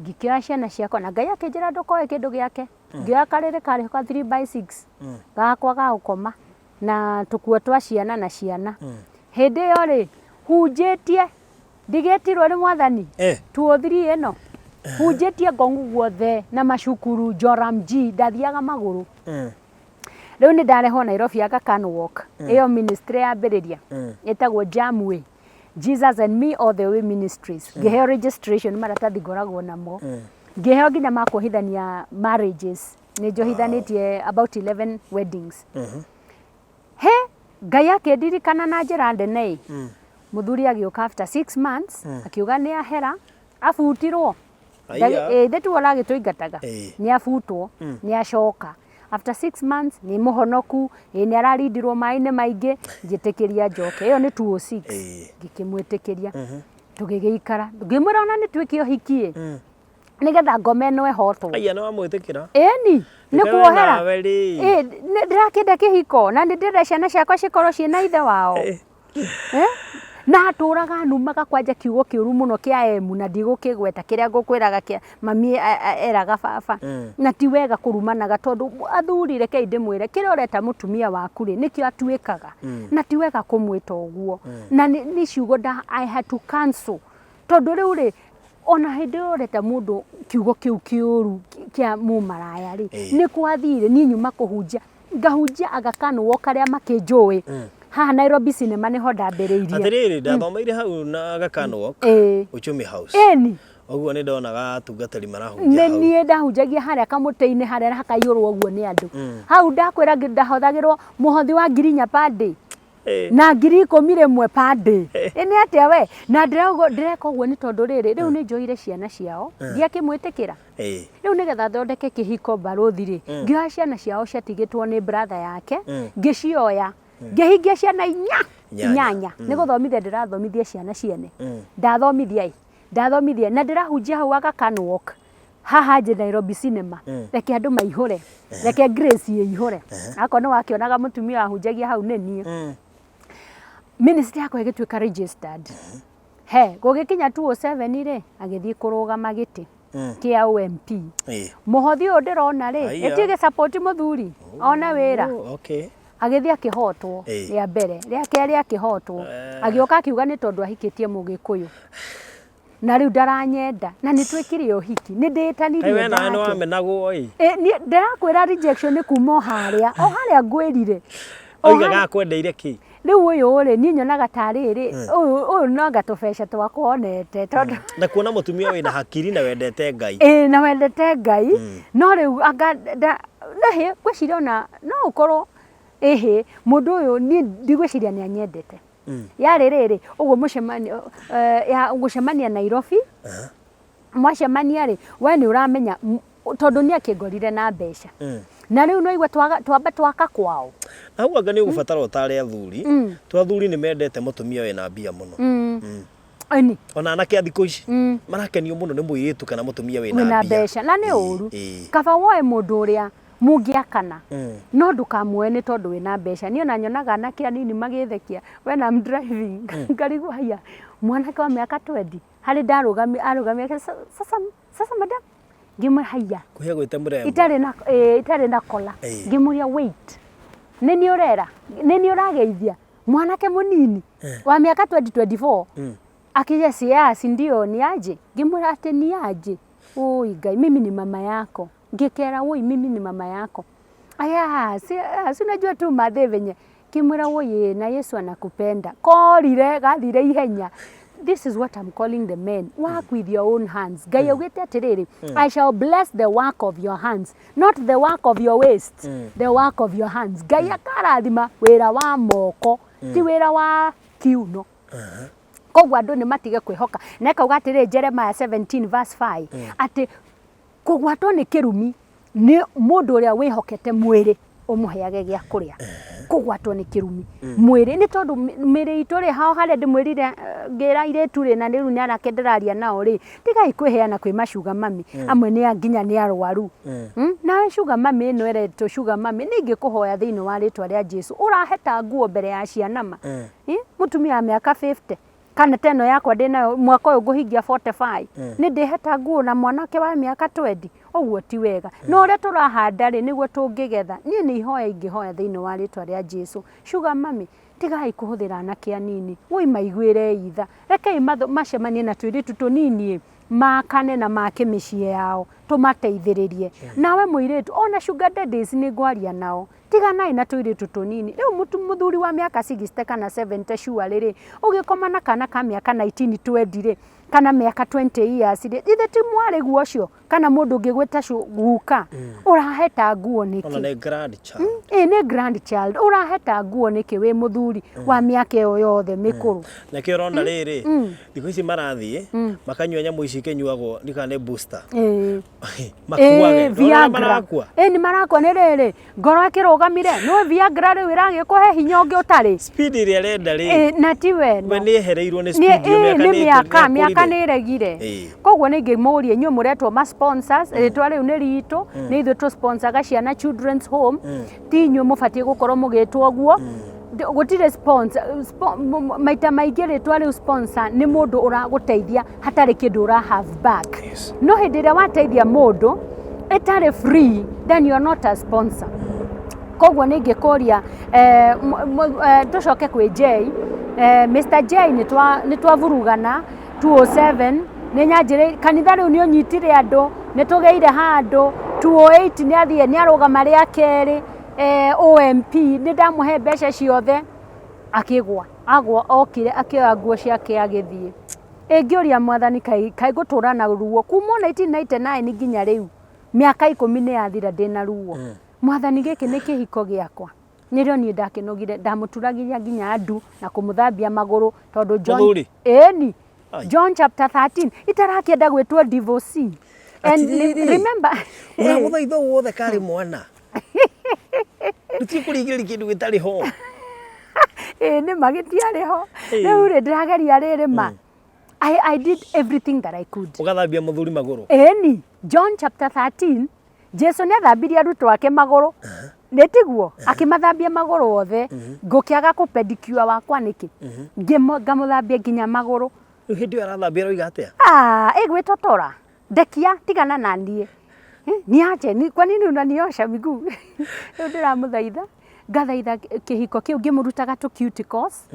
Ngĩkĩoya ciana ciakwa na Ngai akĩnjĩra ndũkoe kĩndũ gĩake. Ngĩoya karĩrĩ karĩ ka 3 by 6 gakwa ga gũkoma na tũkuo twa ciana na ciana. Hĩndĩ ĩyo rĩ, hunjĩtie ndigĩtirwo nĩ mwathani 203 ĩno hunjĩtie Ngong guothe na macukuru Joram G ndathiaga magũrũ. Rĩu nĩ ndarehwo Nairobi Aga Khan Walk ĩyo ministry yambĩrĩria ĩtagwo Jamway Jesus and Me All the Way Ministries. Ngĩheo registration maratathi ngoragwo namo. Ngĩheo nginya ma kuohithania marriages. Nĩ njohithanĩtie about 11 weddings. He Ngai akĩndirikana na njĩra nene ĩ. Mũthuri agĩũka after 6 months akiuga nĩ ahera abutirwo. Aya. Ithe tuo ũragĩtũingataga. Nĩ abutwo, nĩ acoka after 6 months, nĩ mũhonoku ĩ, nĩ ararindirwo maĩ-inĩ maingĩ, njĩtĩkĩria njoke. Ĩyo nĩ 206. Ngĩkĩmwĩtĩkĩria, tũgĩgĩikara, ngĩmwĩra ona nĩ tuĩke ũhiki ĩ, nĩgetha ngoma ĩno ĩhotwo. Aya nĩ wamwĩtĩkĩra? Ĩni nĩ Reke we kuohera. Nawe rĩ. Ĩ, ndĩrakĩenda kĩhiko na nĩ ndĩrenda ciana ciakwa cikorwo ciĩna ithe wao. Eh? Na atũraga numaga kwanja kiugo kĩũru mũno kĩa emu na ndigũkĩgweta kĩrĩa ngũkwĩraga kĩa mami eraga baba. Na ti wega kũrumanaga tondũ athuri, rekei ndĩmwĩre, kĩrĩa ũreta mũtumia waku rĩ, nĩkĩo atuĩkaga. Na ti wega kũmwĩta ũguo na nĩ ciugo nda I had to cancel tondũ rĩu rĩ, ona hĩndĩ ĩyo ũreta mũndũ kiugo kĩu kĩũru kĩa mũmaraya rĩ, nĩ kwathire niĩ nyuma kũhunjia, ngahunjia Aga Khan Walk arĩa makĩnjũĩ haha Nairobi Cinema nĩho ndambĩrĩirie. Atĩrĩrĩ, ndathomeire hau na Aga Khan Walk, Uchumi House. Ũguo nĩ ndonaga atungatĩri marahunjia Nĩ hau. Niĩ ndahunjagia harĩa kamũtĩ-inĩ harĩa na hakaiyũrwo ũguo nĩ andũ. Hau ndakwĩra ndahothagĩrwo mũhothi wa 4,000 per day na 10,000 rĩmwe per day. Ĩ nĩ atĩa we? Na ndĩreka ũguo nĩ tondũ rĩrĩ, rĩu nĩ njoire ciana ciao, ndiakĩmwĩtĩkĩra. Rĩu nĩgetha thondeke kĩhiko barũthi rĩ, ngĩoya ciana ciao ciatigĩtwo nĩ brother yake, ngĩcioya, ngĩhingia ciana inya. Inyanya. Inyanya. Nĩ gũthomithia ndĩrathomithia ciana ciene. Ndathomithia ĩ, ndathomithia na ndĩrahunjia hau Aga Khan Walk haha nje Nairobi Cinema. Reke andũ maihũre, reke Grace ĩihũre. Akorwo nĩ wakĩonaga mũtumia wahunjagia hau nĩ niĩ. Ministry yakwa ĩgĩtuĩka registered. He gũgĩkinya 207 rĩ, agĩthiĩ kũrũgama gĩtĩ kĩa OMP. Mũhothi ũyũ ndĩrona rĩ, Aya. ĩtige support mũthuri one wĩra. Oh, okay. Agĩthiĩ akĩhotwo rĩa mbere, rĩa kerĩ akĩhotwo. Agĩũka akiuga nĩ tondũ ahikĩtie Mũgĩkũyũ na rĩu ndaranyenda na nĩ twĩkire ũhiki, nĩ Kaĩ ndĩtanirie we nawe nĩ nake. wamenagwo ĩ. Ĩ, niĩ ndĩrakwĩra rejection nĩ kuma o harĩa o harĩa ngwĩrire. O Oigaga harĩa- akwendeire kĩ? Rĩu ũyũ rĩ, niĩ nyonaga tarĩ rĩ, ũyũ no anga tũbeca twakwa onete tondũ Na kuona mũtumia wĩna hakiri na wendete Ngai. Ĩĩ, na wendete Ngai. No rĩu anga nahĩ ngwĩciria ona no ũkorwo ĩhĩ mũndũ ũyũ niĩ ndigwĩciria nĩ anyendete. Yarĩ rĩrĩ ũguo mũcemanio ya gũcemania Nairobi, mwacemania rĩ, we nĩ ũramenya tondũ nĩ akĩngorire na mbeca na rĩu no igua twamba twaka kwao. Na hau anga nĩ ũgũbatara ũtare athuri. To athuri nĩ mendete mũtumia wĩna mbia mũno. Ĩni. Ona anake a thikũ ici marakenio mũno nĩ mũirĩtu kana mũtumia wĩna wĩna mbia. Mbeca na nĩ ũru. Kaba woe mũndũ ũrĩa mũngĩakana no ndũkamuoe nĩ tondũ wĩna mbeca. Niĩ ona nyonaga anake anini magĩthekia when I'm driving, ngarigwo haiya, mwanake wa mĩaka 20 harĩ ndarũgamia arũgamia, sasa sasa madam. Ngĩmwĩra haiya. Kũhe gwĩte mũrembo. Itarĩ na itarĩ na kola. Ngĩmũria wait. Nĩ niĩ ũrera? Nĩ niĩ ũrageithia? Mwanake mũnini wa mĩaka 2024. Akija si ndio ni aje? Ngĩmwĩra atĩ ni aje. Oi Ngai, mimi ni mama yako. Ngĩkera woi mimi ni mama yako. Aya, si unajua tu mathe venye. Ngĩmwĩra woi na Yesu anakupenda. Korire gathire ihenya. This is what I'm calling the men. Work with your own hands. Ngai augĩte atĩrĩrĩ, I shall bless the work of your hands, not the work of your waist, the work of your hands. Ngai akarathima wĩra wa moko, ti wĩra wa kiuno. Koguo andũ nĩ matige kwĩhoka. Na ĩkauga atĩrĩrĩ Jeremiah 17 verse 5 atĩ kũgwatwo nĩ kĩrumi nĩ mũndũ ũrĩa wĩhokete mwĩrĩ ũmũheage gĩa kũrĩa. Kũgwatwo nĩ kĩrumi mwĩrĩ nĩ tondũ mĩĩrĩ itũ rĩ hao harĩa ndĩmwĩrire ngĩra airĩtu rĩ na rĩu nĩ anake ndĩraria nao rĩ tigai kwĩheana kwĩ macuga mami amwe nĩ nginya nĩ arwaru. Nawe sugar mami ĩno ĩretwo sugar mami nĩ ingĩkũhoya thĩinĩ wa rĩtwa rĩa Jesu ũraheta nguo mbere ya ciana ma. Mũtumia wa mĩaka 50 kana ta ĩno yakwa ndĩnayo mwaka ũyũ ngũhingia 45 nĩ ndĩheta nguo na mwanake wa mĩaka 20 ũguo ti wega. No ũrĩa tũrahanda rĩ nĩguo tũngĩgetha. Niĩ nĩ ihoya ingĩhoya thĩinĩ wa rĩtwa rĩa Jesu. Sugar mami tigai kũhũthĩra anake anini, woi maiguĩrei tha, rekei macemanie na tũirĩtu tũnini makane na make mĩciĩ yao tũmateithĩrĩrie. Nawe mũirĩtu ona sugar daddies nĩ ngwaria nao tiganai na tũirĩtu tũnini. Rĩu mũthuri wa mĩaka 60 kana 70 surely rĩ ũgĩkoma na kana ka mĩaka 19 20 rĩ kana mĩaka 20 years rĩ ithe ti mwarĩguo ũcio kana mũndũ ũngĩgwĩta guka ũraheta nguo nĩkĩ? Ona nĩ grandchild. Ĩ nĩ grandchild ũraheta nguo nĩkĩ wĩ mũthuri wa mĩaka ĩyo yothe mĩkũrũ? Nakĩo ũrona rĩrĩ thikũ ici marathiĩ makanyua nyamũ ici ikĩnyuagwo ndikana nĩ booster. Makuage. Viagra. Marakua. Ĩ nĩ marakua nĩ rĩrĩ ngoro ĩkĩrũgamire nĩ Viagra rĩu ĩragĩkũhe hinya ũngĩ ũtarĩ. Speed ĩrĩa arenda rĩ. Na ti we no. We nĩ ehereirwo nĩ speed ĩyo mĩaka nĩ mĩaka nĩ ĩregire. Koguo nĩ ingĩmũria inyuĩ mũretwo ma sponsors rĩtwa rĩu nĩ ritũ nĩ ithuĩ tũ sponsoraga ciana children's home ti inyuĩ mũbatiĩ gũkorwo mũgĩtwo ũguo. Gũtirĩ sponsor, maita maingĩ rĩtwa rĩu sponsor nĩ mũndũ ũragũteithia hatarĩ kĩndũ ũra have back. No hĩndĩ ĩrĩa wateithia mũndũ ĩtarĩ free then you are not a sponsor. Koguo nĩ ingĩkũria tũcoke kwĩ Jay. Mr Jay nĩ twavurugana 207 nĩ nyanjĩrĩ kanitha rĩu nĩ ũnyitire andũ nĩ tũgĩire handũ 208 nĩ athiĩ nĩ arũgama rĩa kerĩ OMP nĩ ndamũhe mbeca ciothe akĩgwa agwa okire akĩoya nguo ciake agĩthiĩ. Ĩngĩũria mwathani kaĩ ngũtũra na ruo kuma 1999 nginya rĩu mĩaka 10 nĩ yathira ndĩna ruo. Mwathani gĩkĩ nĩ kĩhiko gĩakwa. Nĩrĩo niĩ ndakĩnogire ndamũturagĩria nginya ndu na kũmũthambia magũrũ tondũ John ĩni John chapter 13 itarakĩenda gwĩtwo divorcee. And remember ũramũthaitha wothe karĩ mwana Ndũtige kũringĩrĩria kĩndũ gĩtarĩ ho. Ĩĩ nĩ ma gĩtiarĩ ho. Rĩu rĩ ndĩrageria rĩrĩ ma. I did everything that I could. Ũgathambia mũthuri magũrũ. Ĩni, John chapter 13, Jesu nĩ athambirie arutwo ake magũrũ. Nĩ tiguo? Akĩmathambia magũrũ othe. Ngũkĩaga kũ pedicure wakwa nĩkĩ? Ngamũthambia nginya magũrũ. Rĩu hĩndĩ ĩyo arathambia aroiga atĩa? Ah, ĩgwĩtotora. Ndekia tigana na niĩ. Niache, ni, kwa nini unaniosha miguu? Rĩu ndĩramũthaitha, ngathaitha kĩhiko kĩu ngĩmũrutaga tũ cuticles.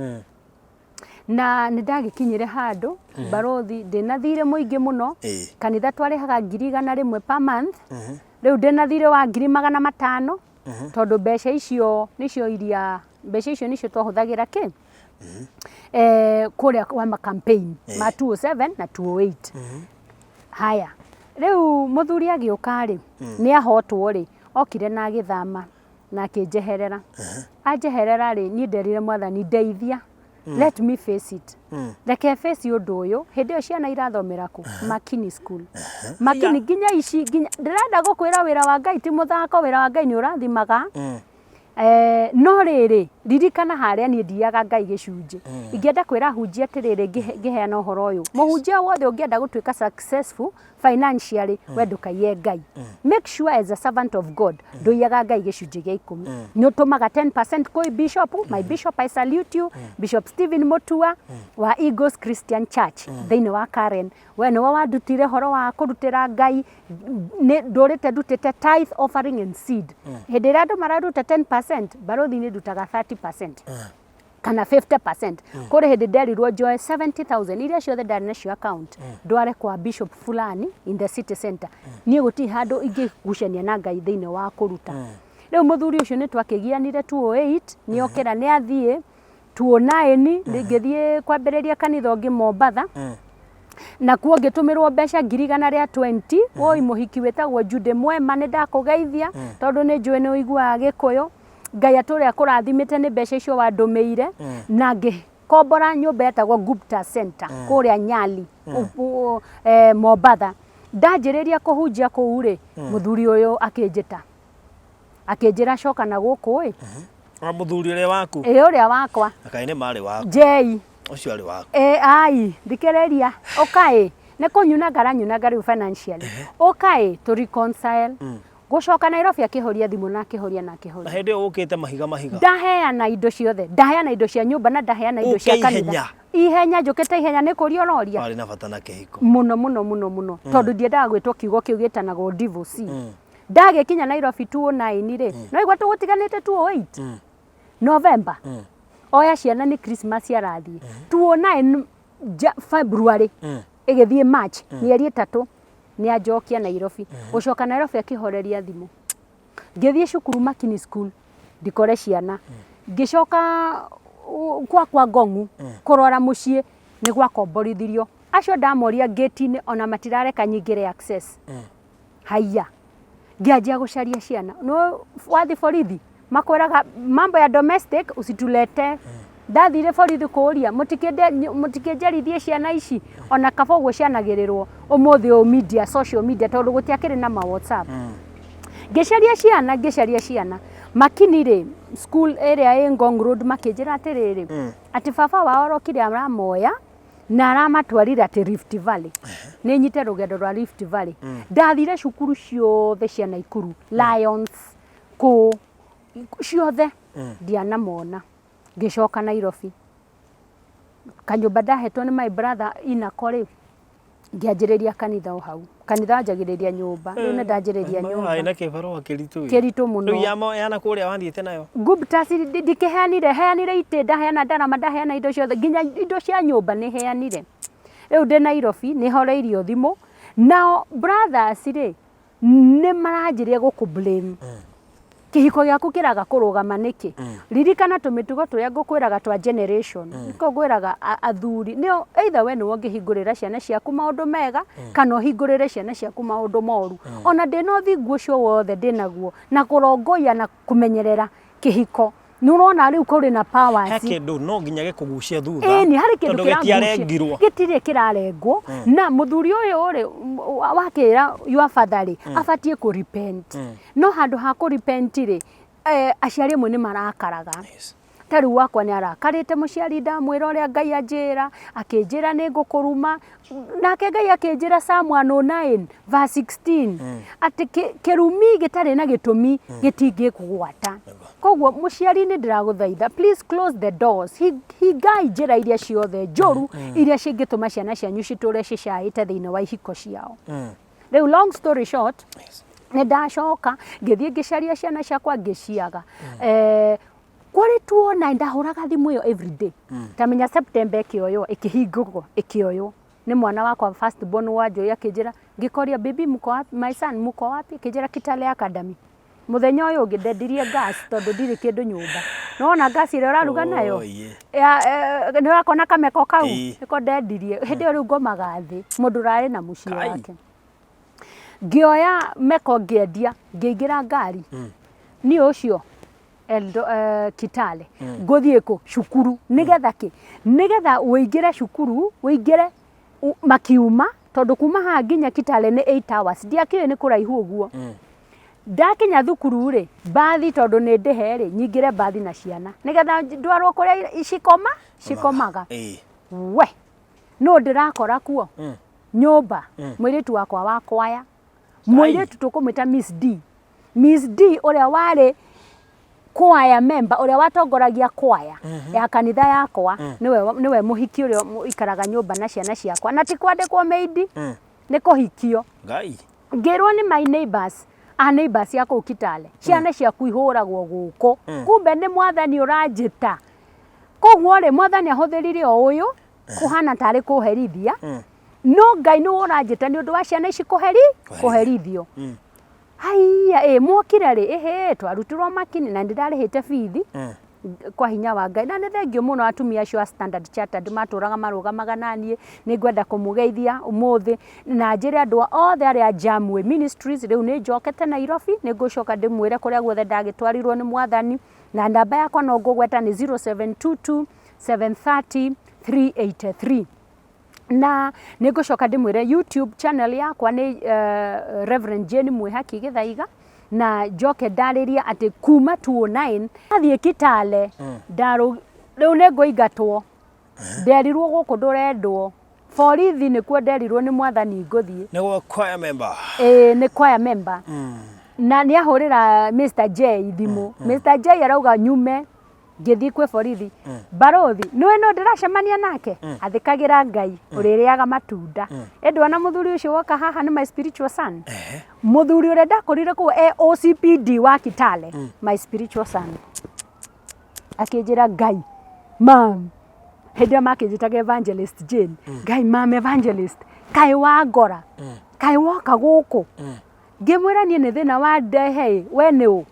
Na nĩ ndagĩkinyire handũ barothi ndĩna thirĩ mũingĩ mũno. Kanitha twarĩhaga 100,000 per month. Rĩu ndĩna thirĩ wa 500,000 tondũ mbeca icio nĩcio iria mbeca icio nĩcio twahũthagĩra kĩ kũrĩa kwa ma campaign ma 207 na 208. Haya rĩu mũthuri agĩũka rĩ nĩ ahotwo rĩ okire na agĩthama na akĩnjeherera. Anjeherera rĩ niĩ nderire mwathani ndeithia. Let me face it. Reke face ũndũ ũyũ. Hĩndĩ ĩyo ciana irathomera kũ? Makini school. Makini nginya ici nginya ndĩrenda gũkwĩra wĩra wa Ngai ti mũthako, wĩra wa Ngai nĩ ũrathimaga. No rĩrĩ ririkana harĩa niĩ ndiaga Ngai gĩcunjĩ. Ingĩenda kwĩra hunjia atĩrĩrĩ ngĩheana ũhoro ũyũ. Mũhunjia wothe ũngĩenda gũtuĩka successful Financially, we ndũkaiye Ngai. Make sure as a servant of God ndũiyaga Ngai gĩcunjĩ gĩa 10. Nĩ ũtũmaga 10% kwĩ bishop. My bishop, I salute you, Bishop Stephen Mutua wa Eagles Christian Church thĩinĩ wa Karen. We nĩwe wandutire horo wa kũrutĩra Ngai. Nĩ ndũrĩte ndutĩte tithe, offering and seed. Hĩndĩ ĩrĩa andũ mararuta 10%, barothi nĩ ndutaga 30% kana 50%. Kũrĩ hĩndĩ nderirwo njoe 70,000 iria ciothe ndarĩ nacio account, ndware kwa bishop fulani in the city center. Niĩ gũtirĩ handũ ingĩgucania na Ngai thĩinĩ wa kũruta. Rĩu mũthuri ũcio nĩ twakĩgianire 208, nĩ okĩra nĩ athiĩ. 209 ngĩthiĩ kwambĩrĩria kanitha ũngĩ Mombatha, nakuo ngĩtũmĩrwo mbeca 120,000. Woi, mũhiki wĩtagwo Jude Mwema, nĩ ndakũgeithia tondũ nĩ njũĩ nĩ ũiguaga Gĩkũyũ. Ngai atũre akũrathimĩte nĩ mbeca icio wandũmĩire. Na ngĩkombora nyũmba yetagwo Gupta Center kũrĩa Nyali, Mombatha. Ndanjĩrĩria kũhunjia kũu rĩ, mũthuri ũyũ akĩnjĩta, akĩnjĩra coka na gũkũ ĩ. Wa mũthuri ũrĩa waku? Ĩ, ũrĩa wakwa. Na kaĩ nĩ marĩ waku? Njei. Ũcio arĩ waku. Ĩ, ai, thikĩrĩria, ũka ĩ, nĩ kũnyunanga aranyunanga rĩu financially. Ũka ĩ, tũ reconcile. Gũcoka Nairobi akĩhoria thimũ na akĩhoria na Na akĩhoria. Hĩndĩ ĩyo ũkĩte mahiga mahiga. Ndaheana indo ciothe, ndaheana indo cia nyũmba na ndaheana indo cia Ũke kanitha. Ihenya. Ihenya, njũkĩte ihenya. Nĩ kũria ũroria. Warĩ na bata na kĩhiko. Mũno mũno mũno mũno, tondũ ndiendaga gwĩtwo kiugo kĩu gĩtanagwo divorce. Ndagĩkinya Nairobi 209 rĩ, no igua tũgũtiganĩte 208 November, oya ciana nĩ Christmas arathiĩ 209 February ĩgĩthiĩ March, mĩeri 3 nĩ anjokia Nairobi. Gũcoka Nairobi akĩhoreria thimũ. Ngĩthiĩ cukuru Makini School ndikore ciana. Ngĩcoka gwakwa Ngong'u kũrora mũciĩ, nĩ gwakomborithirio. Acio ndamoria ngĩti-inĩ ona matirareka nyingĩre access. Haiya, ngĩanjia gũcaria ciana. No wathi borithi makwĩraga mambo ya domestic usitulete. Ndathire borithi kũũria, mũtikĩnjarithie ciana ici, ona kaba ũguo cianagĩrĩrwo ũmũthĩ ũyũ media, social media, tondũ gũtiakĩrĩ na ma WhatsApp. Ngĩcaria ciana, ngĩcaria ciana Makini rĩ, school ĩrĩa ĩ Ngong Road, makĩnjĩra atĩrĩrĩ, atĩ baba wao arokire aramoya na aramatwarire atĩ Rift Valley. Nĩ nyite rũgendo rwa Rift Valley. Ndathire cukuru ciothe cia Naikuru, Lions, kũ ciothe, ndianamona. Ngĩcoka Nairobi, kanyũmba ndahetwo nĩ my brother inako rĩ, ngĩanjĩrĩria kanitha o hau. Kanitha wanjagĩrĩria nyũmba, rĩu nĩ ndanjĩrĩria nyũmba. Warĩ na kĩbarũa kĩritũ ĩ. Kĩritũ mũno. Rĩu yana kũrĩa wathiĩte nayo? Guptas ndikĩheanire, heanire itĩ, ndaheana ndarama, ndaheana indo ciothe, nginya indo cia nyũmba nĩ heanire. Rĩu ndĩ Nairobi nĩ horeirio thimũ. Nao brothers rĩ, nĩ maranjĩria gũkũ blame. Kĩhiko gĩaku kĩraga kũrũgama nĩkĩ? Ririkana tũmĩtugo tũrĩa ngũkwĩraga twa generation. Nĩkĩo ngwĩraga athuri nĩo, either we nĩwe ũngĩhingũrĩra ciana ciaku maũndũ mega kana ũhingũrĩre ciana ciaku maũndũ moru. Ona ndĩna ũthingu ũcio wothe ndĩnaguo na kũrongoiya na kũmenyerera kĩhiko, nĩ ũrona rĩu kũrĩ na He powers. Kĩndũ no nginya gĩkũgucie thutha. Ĩni, harĩ kĩndũ Tondũ kĩrangucia. Gĩtiarengirwo. Gĩtirĩ kĩrarengwo. Na mũthuri ũyũ rĩ, wakĩra your father rĩ, abatiĩ kũ repent, no handũ ha kũ repent rĩ, aciari amwe nĩ marakaraga. Ta rĩu wakwa nĩ arakarĩte mũciari. Ndamwĩra ũrĩa Ngai anjĩra, akĩnjĩra nĩ ngũkũruma. Nake Ngai akĩnjĩra Psalm 109 verse 16 atĩ kĩrumi gĩtarĩ na gĩtũmi gĩtingĩkũgwata. Koguo mũciari, nĩ ndĩragũthaitha, please close the doors. Hingai njĩra iria ciothe njũru iria cingĩtũma ciana cianyu citũre cicaĩte thĩinĩ wa ihiko ciao. Rĩu long story short, nĩ ndacoka ngĩthiĩ ngĩcaria ciana ciakwa, ngĩciaga. Kwarĩ tuona ndahũraga thimũ ĩyo everyday. Tamenya September ĩkĩoywo, ĩkĩhingũrwo, ĩkĩoywo nĩ mwana wakwa first born wa Njũĩ. Akĩnjĩra, ngĩkoria, "Baby, mko wapi? My son, mko wapi?" Akĩnjĩra, "Kitale Academy." Mũthenya ũyũ ũngĩ ndendirie gas tondũ ndirĩ kĩndũ nyũmba. Nĩwona gas ĩrĩa ũraruga nayo? Oh, yeah. Nĩ ũrakona kameko kau? Ĩĩ. Nĩko ndendirie. Hĩndĩ ĩyo rĩu ngomaga thĩ, mũndũ ũrarĩ na mũciĩ Kai. wake. Ngĩoya meko ngĩendia, ngĩingĩra ngari niĩ ũcio Kitale ngũthiĩ kũ cukuru. Nĩgetha kĩ? Nĩgetha ũingĩre cukuru, ũingĩre makiuma, tondũ kuma haha nginya Kitale nĩ 8 hours. Ndiakĩũĩ nĩ kũraihu ũguo. Ndakinya thukuru rĩ, mbathi tondũ nĩ ndĩhe rĩ, nyingĩre mbathi na ciana nĩgetha ndwarwo kũrĩa cikoma cikomaga. We, no ndĩrakora kuo. Nyũmba, mũirĩtu wakwa wa kwaya, mũirĩtu tũkũmwĩta Miss D, Miss D ũrĩa warĩ choir member, ũrĩa watongoragia choir ya kanitha yakwa, nĩwe mũhiki ũrĩa ũikaraga nyũmba na ciana ciakwa, na ti kwandĩkwo maid, nĩ kũhikio. Ngai. Ngĩrwo nĩ my neighbors, a neighbors a kũu Kitale, ciana ciaku ihũragwo gũkũ, kumbe nĩ Mwathani ũranjĩta. Koguo rĩ, Mwathani ahũthĩrire o ũyũ kũhana tarĩ kũherithia, no Ngai nĩwe ũranjĩta nĩ ũndũ wa ciana ici kũherithio. Haiya, ĩ mwokire rĩ? Ĩhĩ, twarutirwo makini na nĩndarĩhĩte bithi kwa hinya wa Ngai. Na nĩ thengiũ mũno atumia acio a Standard Chartered matũraga marũgamaga naniĩ. Nĩ ngwenda kũmũgeithia ũmũthĩ na njĩre andũ othe arĩa Jamway Ministries, rĩu nĩ njokete Nairobi, nĩ ngũcoka ndĩmwĩre kũrĩa guothe ndagĩtwarirwo nĩ Mwathani, na namba yakwa no ngũgweta nĩ 0722 730 383. Na nĩ ngũcoka ndĩmwĩre YouTube channel yakwa nĩ Reverend Jane Mwĩhaki Gĩthaiga, na njoke ndarĩrie atĩ kuma 2009 athiĩ Kitale ndarũ rĩu nĩ ngũingatwo, nderirwo gũkũ ndũrendwo, borithi nĩkuo nderirwo nĩ Mwathani ngũthiĩ. Nĩ gwa choir member. Ĩĩ, nĩ choir member. Na nĩ ahũrĩra Mr J thimũ, Mr J arauga nyume ngĩthiĩ kwĩ borithi. Barũthi nĩwe no ndĩracemania nake, athĩkagĩra Ngai ũrĩrĩaga matunda. Ĩndĩ ona mũthuri ũcio woka haha nĩ my spiritual son, mũthuri ũrĩa ndakũrire kũu e OCPD wa Kitale, my spiritual son akĩnjĩra, "Ngai mam," hĩndĩ ĩyo makĩnjĩtaga Evangelist Jane, "Ngai mam evangelist, kaĩ wangora, kaĩ woka gũkũ?" Ngĩmwĩra, "Niĩ nĩ thĩna wa ndehe, we nĩ ũ?"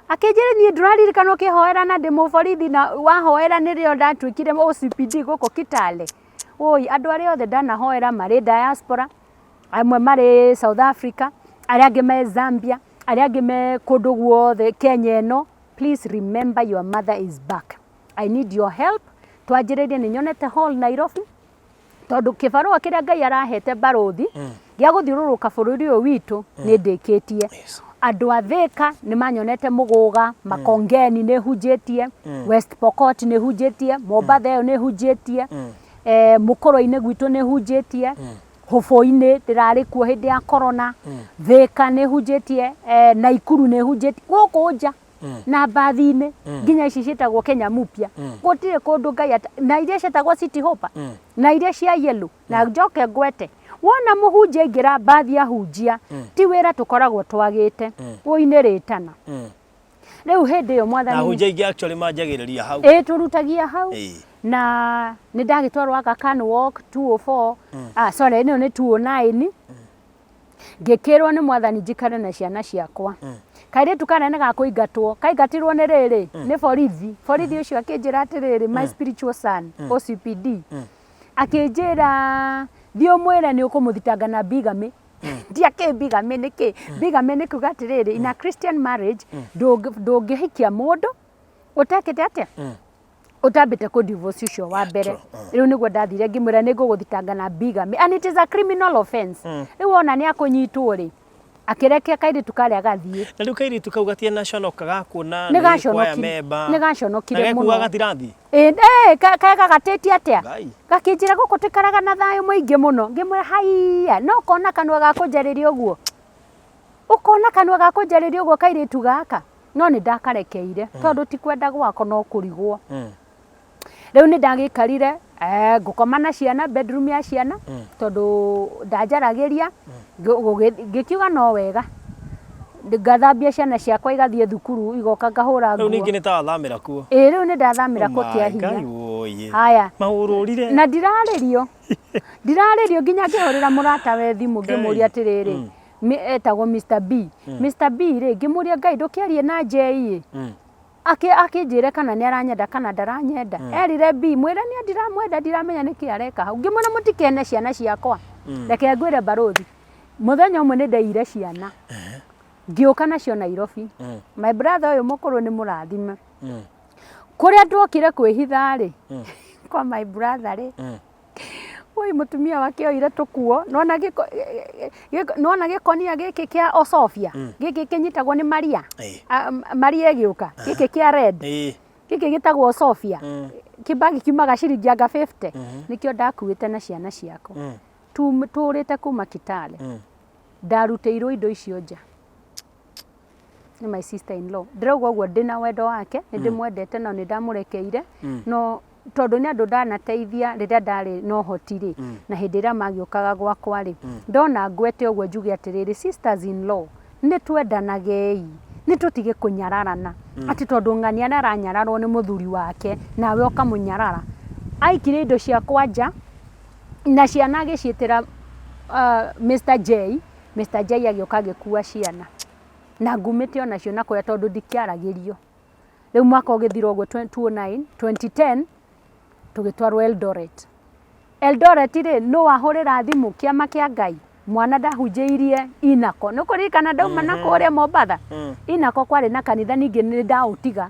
Akĩnjĩra, "Niĩ ndũraririkana ũkĩhoera na ndĩ mũborithi, na wahoera nĩrĩo ndatuĩkire OCPD gũkũ Kitale?" Oi, andũ arĩa othe ndanahoera marĩ diaspora, amwe marĩ South Africa, arĩa angĩ me Zambia, arĩa angĩ me kũndũ guothe Kenya ĩno, please remember your mother is back. I need your help. Twanjĩrĩrie, nĩ nyonete hall Nairobi, tondũ kĩbarũa kĩrĩa Ngai arahete barũthi gĩa gũthiũrũrũka bũrũri ũyũ witũ nĩ ndĩkĩtie. Andũ a Thĩka nĩ manyonete Mũgũga, Makongeni nĩ hunjĩtie, West Pokot nĩ hunjĩtie, Mombatha ĩyo nĩ hunjĩtie, Mũkũrwe-inĩ gwitũ nĩ hunjĩtie, Hũbũi-inĩ ndĩrarĩ kuo hĩndĩ ya corona, Thĩka nĩ hunjĩtie, Naikuru nĩ hunjĩtie, gũkũ nja na mbathi-inĩ nginya ici ciĩtagwo Kenya Mpya, gũtirĩ kũndũ Ngai na iria ciĩtagwo City Hopper na iria cia yellow. Na njoke ngwete, wona mũhunjia aingĩra mbathi ahunjia, ti wĩra tũkoragwo twagĩte, ũi nĩ rĩtana. Rĩu hĩndĩ ĩyo Na Mwathani hunjia ingĩ actually manjagĩrĩria hau. Ĩ, tũrutagia hau. Na nĩ ndagĩtwarwo Aga Khan Walk 204, ah, sorry, ĩno nĩ 209. Ngĩkĩrwo nĩ Mwathani njikare na ciana ciakwa. Kairĩtu karĩa nĩ gakũingatwo, kaingatirwo nĩ rĩrĩ, nĩ borithi. Borithi ũcio akĩnjĩra atĩrĩrĩ, my spiritual son OCPD akĩnjĩra, "Thiĩ ũmwĩre nĩ ũkũmũthitanga na bigamy." Ndiakĩ bigamy nĩ kĩ? Bigamy nĩ kuga atĩrĩrĩ, in a Christian marriage ndũngĩhikia mũndũ ũtekĩte atĩa, ũtambĩte kũ divorce ũcio wa mbere. Rĩu nĩguo ndathire ngĩmwĩra nĩ ngũgũthitanga na bigamy, and it is a criminal offense. Rĩu ona nĩ akũnyitwo rĩ, akĩrekia kairĩtu karĩa gathiĩ. Na rĩu kairĩtu kau gatianaconoka gakuona Nĩ nĩ choir gaconokire. member? Nĩ gaconokire Na gekuga mũno. gatirathi. Ĩ, kega gatĩtie atĩa? Ngai. Gakĩnjĩra, "Gũkũ tũikaraga na thayũ mũingĩ mũno." Ngĩmwĩra, "Haiya, no kona kanua ga kũnjarĩria ũguo, ũkona kanua ga kũnjarĩria ũguo kairĩtu gaka." No nĩ ndakarekeire tondũ ti kwenda gwako no kũrigwo. Rĩu nĩ ndagĩikarire, ngũkoma na ciana bedroom ya ciana tondũ ndanjaragĩria. Ngĩkiuga no wega ngathambia ciana ciakwa igathiĩ thukuru, igoka ngahũra Rĩu nguo. ningĩ nĩ ta wathamĩra kuo. Ĩ, rĩu nĩ ndathamĩra kuo kĩa My hinya. Ngai woye. Haya. Mahũrũrire. Na ndirarĩrio nginya ngĩhũrĩra mũrata we thimũ, ngĩmũria atĩrĩrĩ, etagwo Mr B, Mr B rĩ, ngĩmũria, "Ngai ndũkĩarie na Njei ĩ, akĩnjĩre kana nĩ aranyenda kana ndaranyenda." Erire B, "Mwĩre niĩ ndiramwenda, ndiramenya nĩkĩ areka hau." Ngĩmwĩra, "Mũtikene ciana ciakwa." Reke ngwĩre barũthi, mũthenya ũmwe nĩ ndeire ciana ngĩũka nacio Nairobi. My brother ũyũ mũkũrũ nĩ mũrathime. Kũrĩa tuokire kwĩhitha rĩ, kwa my brother rĩ, oi, mũtumia wake oire tũkuo. Nona gĩkonia gĩkĩ kĩa Osofia gĩkĩ kĩnyitagwo nĩ Maria? Maria ĩgĩũka gĩkĩ kĩa red, gĩkĩ gĩtagwo Osofia, kĩbagi kiumaga ciringi anga 50, nĩkĩo ndakuĩte na ciana ciakwa. Tũrĩte kuma Kitale, ndarutĩirwo indo icio nja nĩ my sister in law. Ndĩrauga ũguo ndĩna wendo wake, nĩ ndĩmwendete na nĩ ndamũrekeire, no tondũ nĩ andũ ndanateithia rĩrĩa ndarĩ na ũhoti rĩ, na hĩndĩ ĩrĩa magĩũkaga gwakwa rĩ, ndona ngwete ũguo njuge atĩrĩrĩ, sisters in law, nĩ twendanagei, nĩ tũtige kũnyararana, atĩ tondũ ng'ania nĩ aranyararwo nĩ mũthuri wake nawe ũkamũnyarara. Aikirie indo ciakwa nja na ciana agĩciĩtĩra Mr J. Mr J agĩũka agĩkua ciana na ngumĩte onacio na kũrĩa tondũ ndikĩaragĩrio. Rĩu mwaka ũgĩthira ũguo 2009, 2010 tũgĩtwarwo Eldoret. Eldoret rĩ, nũ wahũrĩra thimũ kĩama kĩa Ngai? Mwana ndahunjĩirie Inako. Nĩ ũkũririkana ndauma na kũrĩa Mombatha? Inako kwarĩ na kanitha ningĩ nĩ ndaũtiga.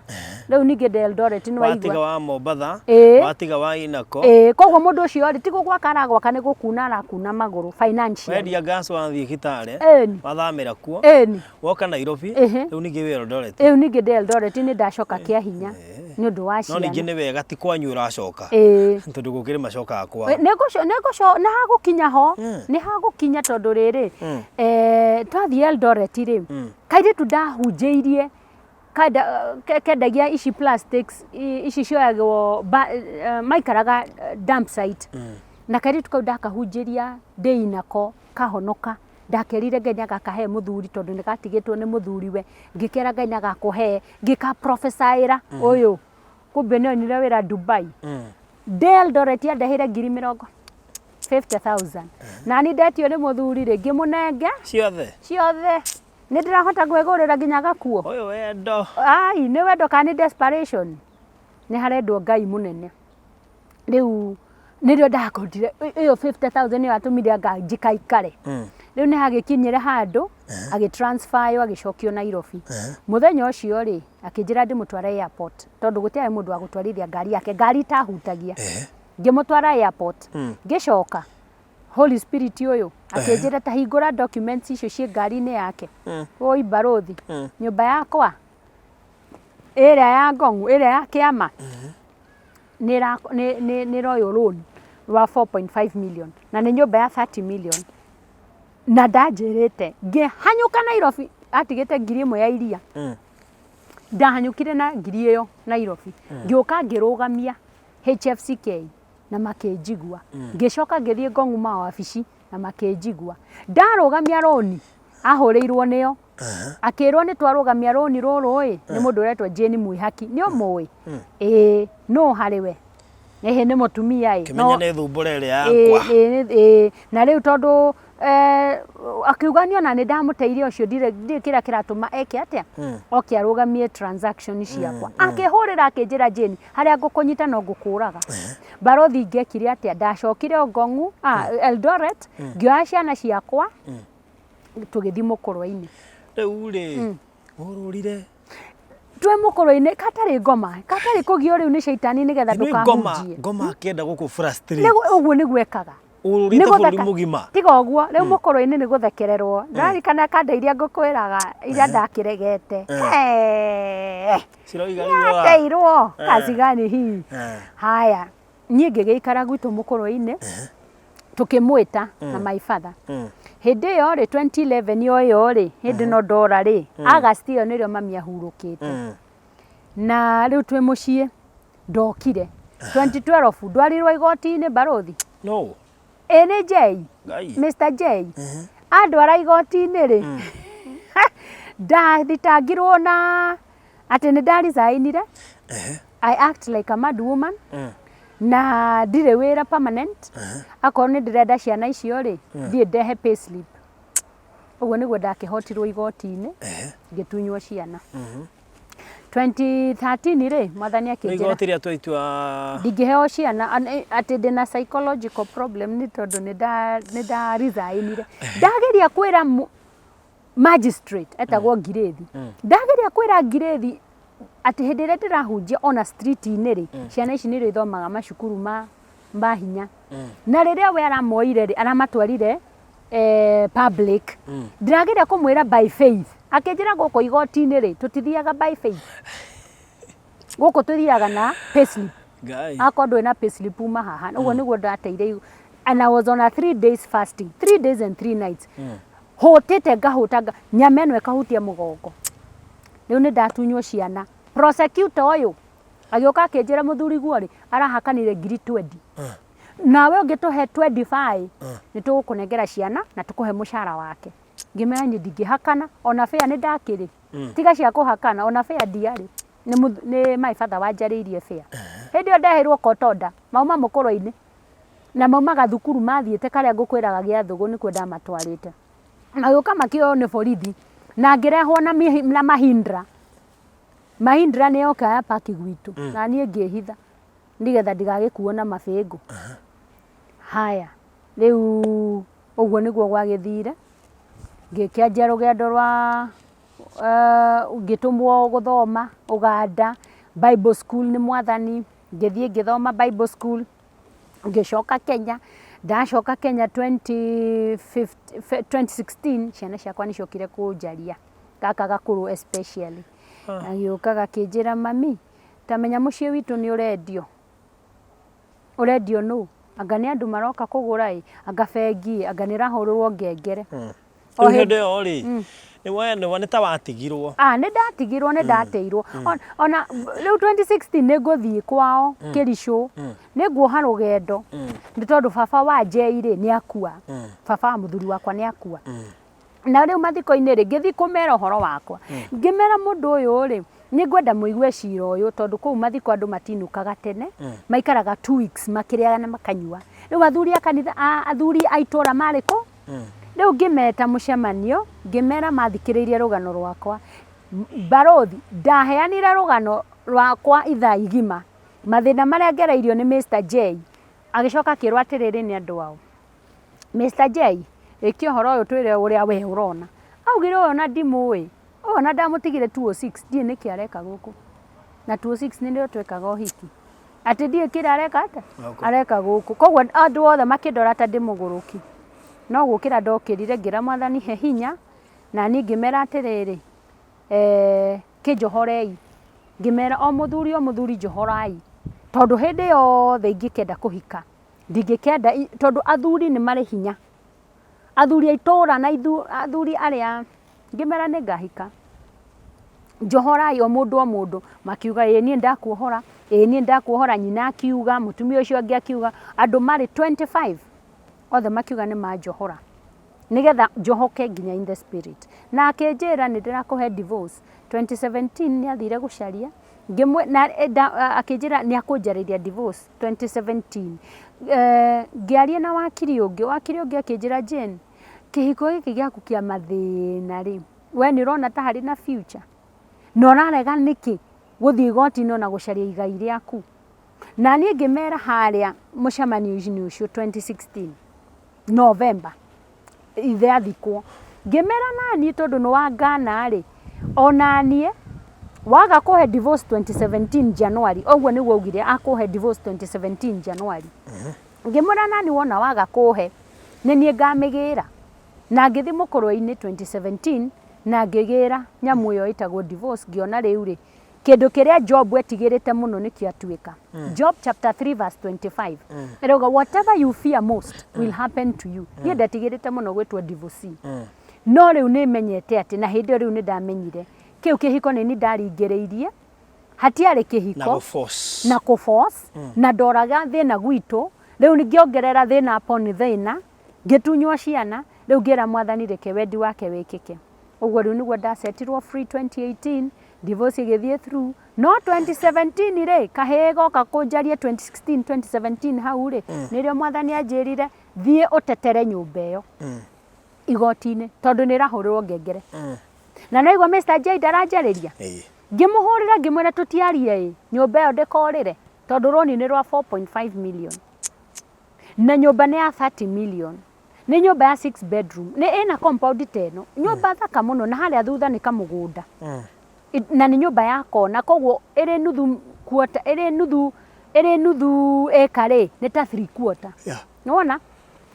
Rĩu ningĩ ndĩ Eldoret nĩ waigua. Watiga wa Mombatha, watiga wa Inako. Ĩĩ, koguo mũndũ ũcio rĩ, ti gũgwaka aragwaka nĩ gũkuna arakuna magũrũ financially. Wendia gas wathiĩ Kitale, wathamĩra kuo. Woka Nairobi, rĩu ningĩ wĩ Eldoret. Rĩu ningĩ ndĩ Eldoret nĩ ndacoka kĩa hinya nĩ ũndũ wa ciana. No ningĩ nĩ wega ti kwanyu ũracoka. Tondũ gũkĩrĩ macokaga kwao. Nĩ hagũkinya ho, nĩ hagũkinya tondũ rĩrĩ, twathiĩ Eldoret rĩ, kairĩtu ndahunjĩirie kendagia ici plastics, ici cioyagwo maikaraga dump site. Na kairĩtu kau ndakahunjĩria ndĩ nako kahonoka. Ndakerire Ngai nĩagakahe mũthuri tondũ nĩgatigĩtwo nĩ mũthuriwe, ngĩkera Ngai nĩagakũhe, ngĩka prophesy-ĩra ũyũ, kumbe nĩonire wĩra Dubai. Ndĩ Eldoret andehire ngiri mĩrongo 50,000. Nani ndetio nĩ mũthuri rĩ, ngĩmũnenge Ciothe. Ciothe. Nĩ ndĩrahota kwĩgũrĩra nginya gakuo. Ũyũ wendo. Ai, nĩ wendo kana nĩ desperation? Nĩ harendwo Ngai mũnene. Rĩu nĩrĩo ndakondire ĩyo 50,000 nĩyo yatũmire anga njikaikare. Rĩu nĩ hagĩkinyire handũ agĩ transfer yo agĩcokio Nairobi. Mũthenya ũcio rĩ, akĩnjĩra ndĩmũtware airport tondũ gũtiarĩ mũndũ wa gũtwarithia ngari yake, ngari itahutagia. Ngĩmũtwara airport, ngĩcoka Holy Spirit ũyũ akĩnjĩra ta hingũra documents icio ciĩ ngari-inĩ yake. Oi barũthi, nyũmba yakwa ĩrĩa ya Ngong'u, ĩrĩa ya kĩama nĩ ĩroywo loan rwa 4.5 million na nĩ nyũmba ya 30 million na ndanjĩrĩte ngĩhanyũka Nairobi atigĩte 1000 ya iria. Ndahanyũkire na ngiri ĩyo Nairobi, ngĩũka ngĩrũgamia HFCK na makĩnjigua. Ngĩcoka ngĩthiĩ Ngong'u mawabici na makĩnjigua. Ndarũgamia rũni ahũrĩirwo nĩo akĩrwo nĩ twarũgamia rũni rũrũ ĩ nĩ mũndũ ũretwo Jane Mwihaki, nĩ ũmũĩ? Ĩĩ. Nũ harĩ we? Ĩhĩ nĩ mũtumia ĩ. Kĩmenya nĩ thumbũra ĩrĩa yakwa. Ĩĩ, na rĩu tondũ akiuga niĩ ona nĩ ndamũteire ũcio ndirĩ kĩrĩa kĩratũma eke atĩa, oke arũgamie transaction ciakwa. Akĩhũrĩra akĩnjĩra Jane, harĩa ngũkũnyita no ngũkũraga. Barothi ngekire atĩa? Ndacokire o Ngong'u, Eldoret, ngĩoya ciana ciakwa tũgĩthiĩ mũkũrwe-inĩ. Rĩu rĩ, ũrũrire Twĩ mũkũrwe-inĩ katarĩ ngoma, katarĩ kũgio rĩu nĩ caitani nĩgetha Nĩ ngoma, ndũkahunjie. Ngoma akĩenda gũkũ frustrate. Ũguo nĩguo ekaga. Ũrũrĩte bũrũri mũgima. Tiga ũguo, rĩu mũkũrwe-inĩ nĩ gũthekererwo. Ndarikana kanda iria ngũkwĩraga iria ndakĩregete. Hee! Ciroiga rĩu rora. Nĩateirwo kazi gani hii? Haya, niĩ ngĩgĩikara gwitũ mũkũrwe-inĩ tũkĩmwĩta na my father. Hĩndĩ ĩyo rĩ, 2011 o ĩyo rĩ, hĩndĩ ĩno ndora rĩ, August ĩyo nĩrĩo mami ahurũkĩte. Na rĩu twĩ mũciĩ ndokire. 2012 ndwarirwo igoti-inĩ barũthi. No. Ĩ nĩ J. Ngai. Mr J. Andwara igoti-inĩ rĩ, ndathitangirwo na atĩ nĩ ndaresignire. I act like a mad woman. Na ndirĩ wĩra permanent. Akorwo nĩ ndĩrenda ciana icio rĩ, thiĩ ndehe payslip. Ũguo nĩguo ndakĩhotirwo igoti-inĩ, ngĩtunywo ciana. 2013 rĩ, mwathani akĩnjĩra Igoti rĩatua itua ndingĩheo ciana atĩ ndĩna psychological problem nĩ tondũ nĩ nda resignire. Ndageria kwĩra magistrate etagwo Ngirĩthi, ndageria kwĩra Ngirĩthi atĩ hĩndĩ ĩrĩa ndĩrahunjia ona street-inĩ rĩ, ciana ici nĩrĩo ithomaga macukuru ma hinya. Na rĩrĩa we aramoire rĩ, aramatwarire public. Ndĩrageria kũmwĩra by faith, akĩnjĩra gũkũ igoti-inĩ rĩ, tũtithiaga by faith, gũkũ tũthiaga na payslip. Ngai. Akorwo ndũrĩ na payslip uma haha. Ũguo nĩguo ndateire. And I was on a 3 days fasting, 3 days and 3 nights. Hũtĩte ngahũta nyama ĩno ĩkahutia mũgongo. Rĩu nĩ ndatunywo ciana. Prosecutor ũyũ agĩũka akĩnjĩra, mũthuri guo rĩ arahakanire ngiri 20, nawe ũngĩtũhe 25 nĩ tũgũkũnengera ciana na tũkũhe mũcara wake. Ngĩmera niĩ ndingĩhakana, ona fare nĩ ndakĩrĩ tiga cia kũhakana, ona fare ndiarĩ. Nĩ my father wanjarĩirie fare. Hĩndĩ ĩyo ndeheirwo court order, mauma mũkũrwe-inĩ na maumaga thukuru mathiĩte karĩa ngũkwĩraga gĩa thũgũ nĩkuo ndamatwarĩte, magĩũka makĩoywo nĩ borithi na ngĩrehwo na Mahindra. Mahindra nĩ yoka ya paki gwitũ na niĩ ngĩhitha nĩgetha ndigagĩkuo na mabĩngũ. Haya, rĩu ũguo nĩguo gwagĩthire. Ngĩkĩanjia rũgendo rwa ngĩtũmwo gũthoma Ũganda Bible School nĩ Mwathani. Ngĩthiĩ ngĩthoma Bible School, ngĩcoka Kenya. Ndacoka Kenya 2015, 2016, ciana ciakwa nĩ ciokire kũnjaria, gaka gakũrũ especially agĩũka gakĩnjĩra, "Mami, tamenya mũciĩ witũ nĩ ũrendio." Ũrendio nũ? Anga nĩ andũ maroka kũgũra ĩ, anga bengi ĩ, anga nĩ ĩrahũrĩrwo ngengere. O Rĩu hĩndĩ ĩyo rĩ, nĩ we nĩ ta watigirwo. Ah, nĩ ndatigirwo, nĩ ndateirwo. Ona rĩu 2016 nĩ ngũthiĩ kwao Kĩricũ, nĩ nguoha rũgendo, nĩ tondũ baba wa Njei rĩ nĩ akua, baba wa mũthuri wakwa nĩ akua. Na rĩu mathiko-inĩ rĩ, ngĩthiĩ kũmera ũhoro wakwa, ngĩmera mũndũ ũyũ rĩ, nĩ ngwenda mũigue cira ũyũ, tondũ kũu mathiko andũ matinũkaga tene, maikaraga 2 weeks makĩrĩaga na makanyua. Rĩu athuri a kanitha, athuri a itũra marĩ kũ? Rĩu ngĩmeta mũcemanio, ngĩmera mathikĩrĩirie rũgano rwakwa. Barũthi, ndaheanire rũgano rwakwa ithaa igima, mathĩna marĩa ngereirio nĩ Mr J. Agĩcoka akĩrwo atĩrĩrĩ nĩ andũ ao, "Mr J, rĩkia ũhoro ũyũ, twĩre ũrĩa we ũrona." Augire, "Ũyũ ona ndimũĩ, ũyũ ona ndamũtigire 206, ndiũĩ nĩkĩ areka gũkũ." Na 206 nĩrĩo twekaga ũhiki. Atĩ ndiũĩ kĩrĩa areka atĩa? Areka gũkũ. Koguo andũ othe makĩndora ta ndĩ mũgũrũki. No gũkĩra ndokĩrire, ngĩra Mwathani he hinya, na niĩ ngĩmera atĩrĩrĩ, kĩnjohorei. Ngĩmera o mũthuri o mũthuri, njohorai. Tondũ hĩndĩ yothe ingĩkenda kũhika, ndingĩkenda, tondũ athuri nĩ marĩ hinya. Athuri a itũra na athuri arĩa, ngĩmera nĩ ngahika. Njohorai o mũndũ o mũndũ. Makiuga, "Ĩĩ niĩ ndakuohora, ĩĩ niĩ ndakuohora." Nyina akiuga, mũtumia ũcio ũngĩ akiuga, andũ marĩ 25 othe makiuga nĩ manjohora nĩgetha njohoke nginya in the spirit. Na akĩnjĩra, "Nĩ ndĩrakũhe divorce." 2017 nĩ athire gũcaria ngĩmwe na akĩnjĩra nĩ akũnjarĩria divorce 2017. Ngĩaria na wakiri ũngĩ, wakiri ũngĩ akĩnjĩra, "Jane, kĩhiko gĩkĩ gĩaku kĩa mathĩna rĩ, we nĩ ũrona ta harĩ na future? Na ũrarega nĩkĩ gũthiĩ igoti-inĩ ona gũcaria igai rĩaku?" Na niĩ ngĩmera harĩa mũcemanio-inĩ ũcio 2016 November, ithe athikwo, ngĩmera naniĩ tondũ nĩ wa Ghana rĩ, ona niĩ waga kũhe divorce 2017 January, ũguo nĩguo augire akũhe divorce 2017 January, ngĩmwĩra nani wona waga kũhe nĩ niĩ ngamĩgĩra. Na ngĩthiĩ mũkũrwe-inĩ 2017 na ngĩgĩra nyamũ ĩyo ĩtagwo divorce. Ngĩona rĩu rĩ, kĩndũ kĩrĩa Job etigĩrĩte mũno nĩkĩo atuĩka. Job chapter 3 verse 25 ĩrauga, "Whatever you fear most will happen to you." Niĩ ndetigĩrĩte mũno gwĩtwo divorcee, no rĩu nĩ menyete atĩ na hĩndĩ ĩyo rĩu nĩ ndamenyire kĩu kĩhiko nĩ niĩ ndaringĩrĩirie, hatiarĩ na kĩhiko gũ-force. Na kũ-force na ndoraga thĩna gwitũ. Rĩu ngĩongerera thĩna upon thĩna, ngĩtunywo ciana. Rĩu ngĩra Mwathani reke wendi wake wĩkĩke. Ũguo rĩu nĩguo ndacetirwo free 2018, divorce ĩgĩthiĩ through. No 2017 rĩ, kahĩĩ goka kũnjaria 2016 2017 hau rĩ, nĩrĩo Mwathani anjĩrire, "Thiĩ ũtetere nyũmba ĩyo igoti-inĩ, tondũ nĩ ĩrahũrĩrwo ngengere." Na naigua Mr J ndaranjarĩria. Ngĩmũhũrĩra, ngĩmwĩra tũtiarie ĩ, nyũmba ĩyo ndĩkorĩre, tondũ rũni nĩ rwa 4.5 million na nyũmba nĩ ya 30 million. Nĩ nyũmba ya 6 bedroom, nĩ ĩna compound ta ĩno, nyũmba thaka mũno, na harĩa thutha nĩ kamũgũnda. Na nĩ nyũmba ya kona, koguo ĩrĩ nuthu quarter, ĩrĩ nuthu ĩka rĩ, nĩ ta three quarter. Nĩwona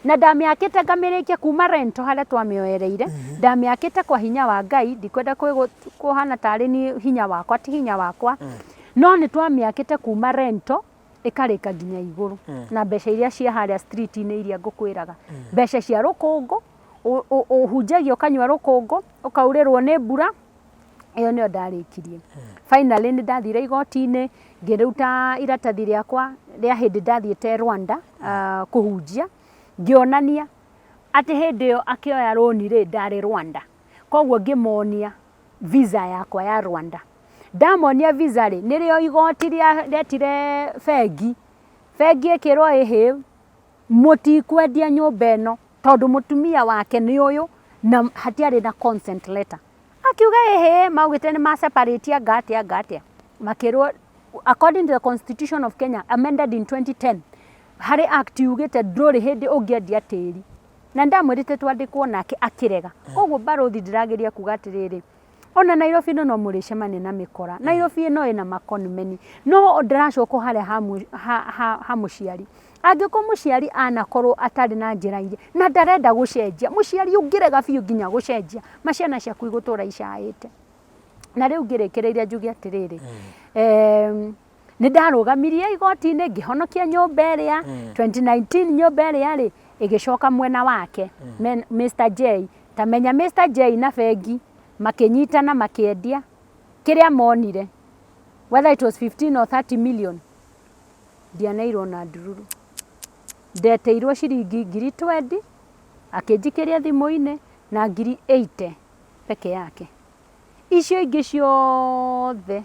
na ndamĩakĩte ngamĩrĩkia kuma rento harĩa twamĩoereire. Ndamĩakĩte kwa hinya wa Ngai, ndikwenda kũhana tarĩ ni hinya wakwa, ti hinya wakwa, no nĩ twamĩakĩte kuma rento. Ĩkarĩka nginya igũrũ na mbeca iria cia harĩa street-inĩ iria ngũkwĩraga, mbeca cia rũkũngũ, ũhunjagia ũkanyua rũkũngũ, ũkaurĩrwo nĩ mbura, ĩyo nĩyo ndarĩkirie. Finally nĩ ndathire igoti-inĩ, ngĩruta iratathi rĩakwa rĩa hĩndĩ ndathiĩte Rwanda kũhunjia, ngĩonania atĩ hĩndĩ ĩyo akĩoya rũni rĩ, ndarĩ Rwanda. Koguo ngĩmonia visa yakwa ya Rwanda. Ndamonia visa rĩ, nĩrĩo igoti rĩetire bengi, bengi ĩkĩrwo ĩhĩ, mũtikwendia nyũmba ĩno tondũ mũtumia wake nĩ ũyũ na hatiarĩ na consent letter. Akiuga ĩhĩ, maugĩte nĩ ma separate anga atĩa anga atĩa. Makĩrwo according to the Constitution of Kenya amended in 2010, harĩ act yugĩte ndũrĩ hĩndĩ ũngĩendia tĩri. Na ndamwĩrĩte twandĩkwo nake akĩrega. Koguo barũthi ndĩrageria kuga atĩrĩrĩ, ona Nairobi ĩno no mũrĩcemania na mĩkora. Nairobi ĩno ĩna makonmeni. No ndĩracoka o harĩa ha mũciari. Angĩkorwo mũciari anakorwo atarĩ na njĩra ingĩ na ndarenda gũcenjia, mũciari ũngĩrega biũ nginya gũcenjia, ma ciana ciaku igũtũra icaĩte. Na rĩu ngĩrĩkĩrĩria njuge atĩrĩrĩ, nĩ ndarũgamirie igoti-inĩ ngĩhonokia nyũmba ĩrĩa 2019, nyũmba ĩrĩa rĩ ĩgĩcoka mwena wake Mr J. Ta menya Mr J na bengi makĩnyitana makĩendia kĩrĩa monire, whether it was 15 or 30 million, ndianeirwo na ndururu. Ndetĩirwo ciringi 20,000 akĩnjikĩria thimũ-inĩ na 80,000 peke yake. Icio ingĩ ciothe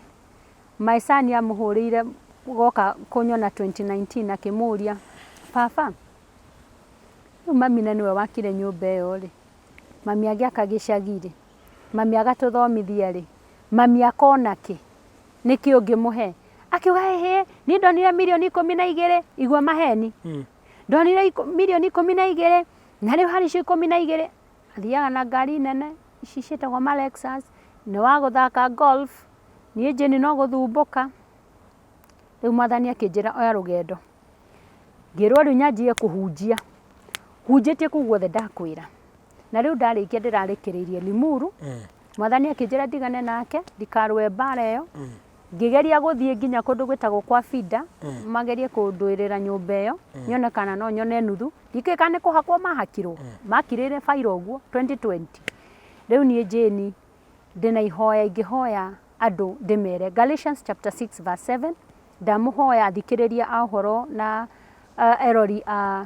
my son amũhũrĩire goka kũnyona 2019 akĩmũria, "Baba, rĩu mami na nĩwe wakire nyũmba ĩyo rĩ, mami agĩaka gĩcagi rĩ, mami agatũthomithia rĩ, mami akona kĩ? Nĩkĩ ũngĩmũhe?" Akiuga, "Ĩhĩ, niĩ ndonire mirioni 12." Igua maheni. Ndonire mirioni 12 na rĩu harĩ icio 12 athiaga na ngari nene ici ciĩtagwo ma Lexus, nĩ wa gũthaka golf, niĩ Jane no gũthumbũka. Rĩu Mwathani akĩnjĩra oya rũgendo. Ngĩrwo rĩu nyanjie kũhunjia. Hunjĩtie kũu guothe ndakwĩra. Na rĩu ndarĩkia ndĩrarĩkĩrĩirie Limuru. Mwathani akĩnjĩra ndigane nake, ndikarũe mbara ĩyo. Ngĩgeria gũthiĩ nginya kũndũ gwĩtagwo kwa Fida, magerie kũndũĩrĩra nyũmba ĩyo, nyone kana no nyone nuthu. Ndikĩũĩ kana nĩ kũhakwo mahakirwo, makirĩire bairo ũguo 2020. Rĩu niĩ Jane ndĩna ihoya ingĩhoya andũ ndĩmere. Galatians chapter 6 verse 7, ndamũhoya athikĩrĩria a ũhoro na erori a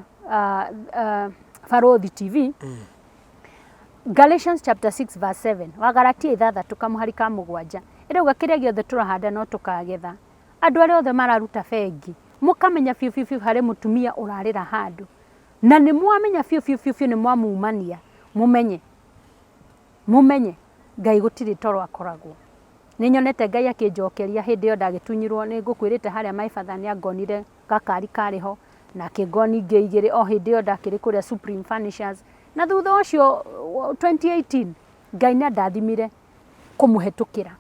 Barũthi TV. Galatians chapter 6 verse 7, wa Galatia 6 kamũhari ka 7, ĩrauga kĩrĩa gĩothe tũrahanda no tũkagetha. Andũ arĩa othe mararuta bengi, mũkamenya biũ biũ biũ harĩ mũtumia ũrarĩra handũ, na nĩ mwamenya biũ biũ biũ biũ nĩ mwamumania, mũmenye mũmenye Ngai gũtirĩ toro akoragwo. Nĩ nyonete Ngai akĩnjokeria hĩndĩ ĩyo ndagĩtunyirwo nĩ ngũkwĩrĩte harĩa my father nĩ angonire gakari karĩ ho na akĩngoni ingĩ igĩrĩ o hĩndĩ ĩyo ndakĩrĩ kũrĩa Supreme Furnitures. Na thutha ũcio 2018 Ngai nĩ andathimire kũmũhetũkĩra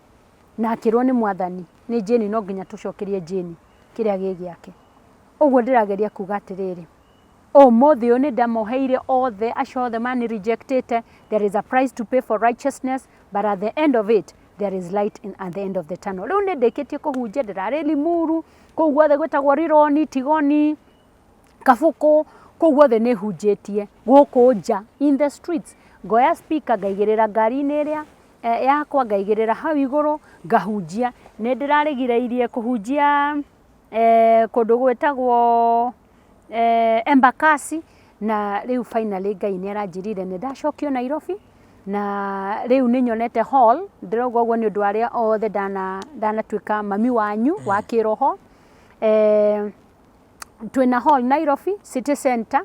na akĩrwo nĩ Mwathani nĩ Jane, no nginya tũcokerie Jane kĩrĩa gĩ gĩake. Ũguo ndĩrageria kuga atĩrĩrĩ, ũmũthĩ ũyũ nĩ ndamoheire othe acio othe mani rejectĩte. There is a price to pay for righteousness, but at the end of it there is light at the end of the tunnel. Rĩu nĩ ndĩkĩtie kũhunjia, ndĩrarĩ Limuru kũu guothe gwĩtagwo Rironi, Tigoni, Kabũkũ, kũu guothe nĩ hunjĩtie gũkũ nja in the streets. Ngoya speaker ngaigĩrĩra ngari-inĩ ĩrĩa yakwa, ngaigĩrĩra hau igũrũ ngahunjia. Nĩ ndĩrarĩgirĩirie kũhunjia kũndũ gwĩtagwo Embakasi, na rĩu finally Ngai nĩ aranjĩrire nĩ ndacokio Nairobi na rĩu nĩ nyonete hall. Ndĩrauga ũguo nĩ ũndũ wa arĩa othe ndanatuĩka mami wanyu wa kĩroho. Twĩna hall Nairobi City Center,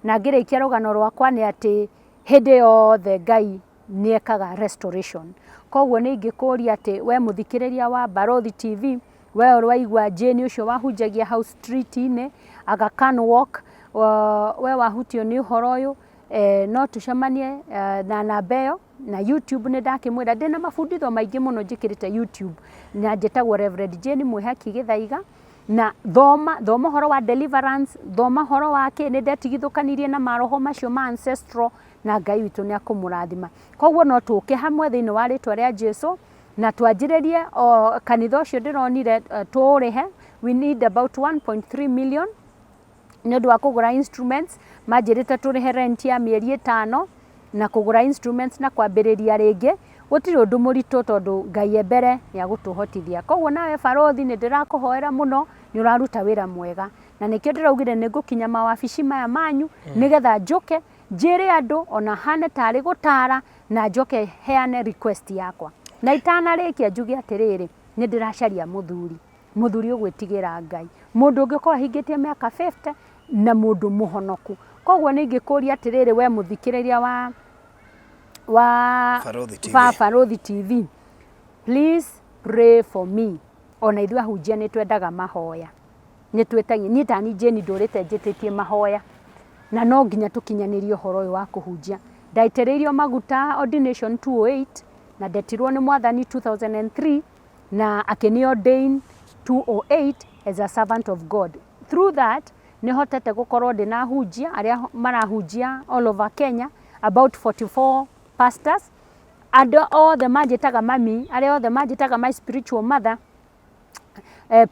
na ngĩrĩkia rũgano rwakwa nĩ atĩ hĩndĩ yothe Ngai nĩ ekaga restoration. Koguo nĩ ingĩkũria atĩ we mũthikĩrĩria wa Barũthi TV, we ũraigua Jane ũcio wahunjagia hau street-inĩ Aga Khan Walk, we wahutio nĩ ũhoro ũyũ, no tũcemanie na namba ĩyo na YouTube. Nĩ ndakĩmwĩra ndĩna mabunditho maingĩ mũno njĩkĩrĩte YouTube na njĩtagwo Reverend Jane Mwĩhaki Gĩthaiga. Na thoma thoma ũhoro wa deliverance, thoma ũhoro wa kĩ nĩ ndetigithũkanirie na maroho macio ma ancestral, na Ngai witũ nĩ akũmũrathima. Koguo no tũke hamwe thĩinĩ wa rĩtwa rĩa Jesu na twanjĩrĩrie o kanitha ũcio ndĩronire, tũũrĩhe. We need about 1.3 million nĩ ũndũ wa kũgũra instruments. Manjĩrĩte tũrĩhe rent ya mĩeri 5 na kũgũra instruments na kwambĩrĩria rĩngĩ. Gũtirĩ ũndũ mũritũ tondũ Ngai e mbere nĩ agũtũhotithia. Koguo nawe barothi, nĩ ndĩrakũhoera mũno, nĩ ũraruta wĩra mwega, na nĩkĩo ndĩraugire nĩ ngũkinya mawabici maya manyu nĩgetha njũke njĩre andũ ona hane tarĩ gũtara na njoke heane request yakwa. Na itanarĩkia njuge atĩrĩrĩ, nĩ ndĩracaria mũthuri, mũthuri ũgwĩtigĩra Ngai, mũndũ ũngĩkorwo ahingĩtie mĩaka 50 na mũndũ mũhonoku. Koguo nĩ ingĩkũria atĩrĩrĩ, we mũthikĩrĩria wa Barothi TV. Barothi TV, please pray for me. Ona ithuĩ ahunjia nĩ twendaga mahoya, nĩ twĩtagia. Niĩ tani Jane ndũrĩte njĩtĩtie mahoya, na no nginya tũkinyanĩrie ũhoro ũyũ wa kũhunjia. Ndaitĩrĩirio maguta ordination 208 na ndetirwo nĩ Mwathani 2003 na akĩni ordain 208 as a servant of God. Through that nĩ hotete gũkorwo ndĩna hunjia arĩa marahunjia all over Kenya, about 44 pastors. Andũ othe manjĩtaga mami, arĩa othe manjĩtaga my spiritual mother,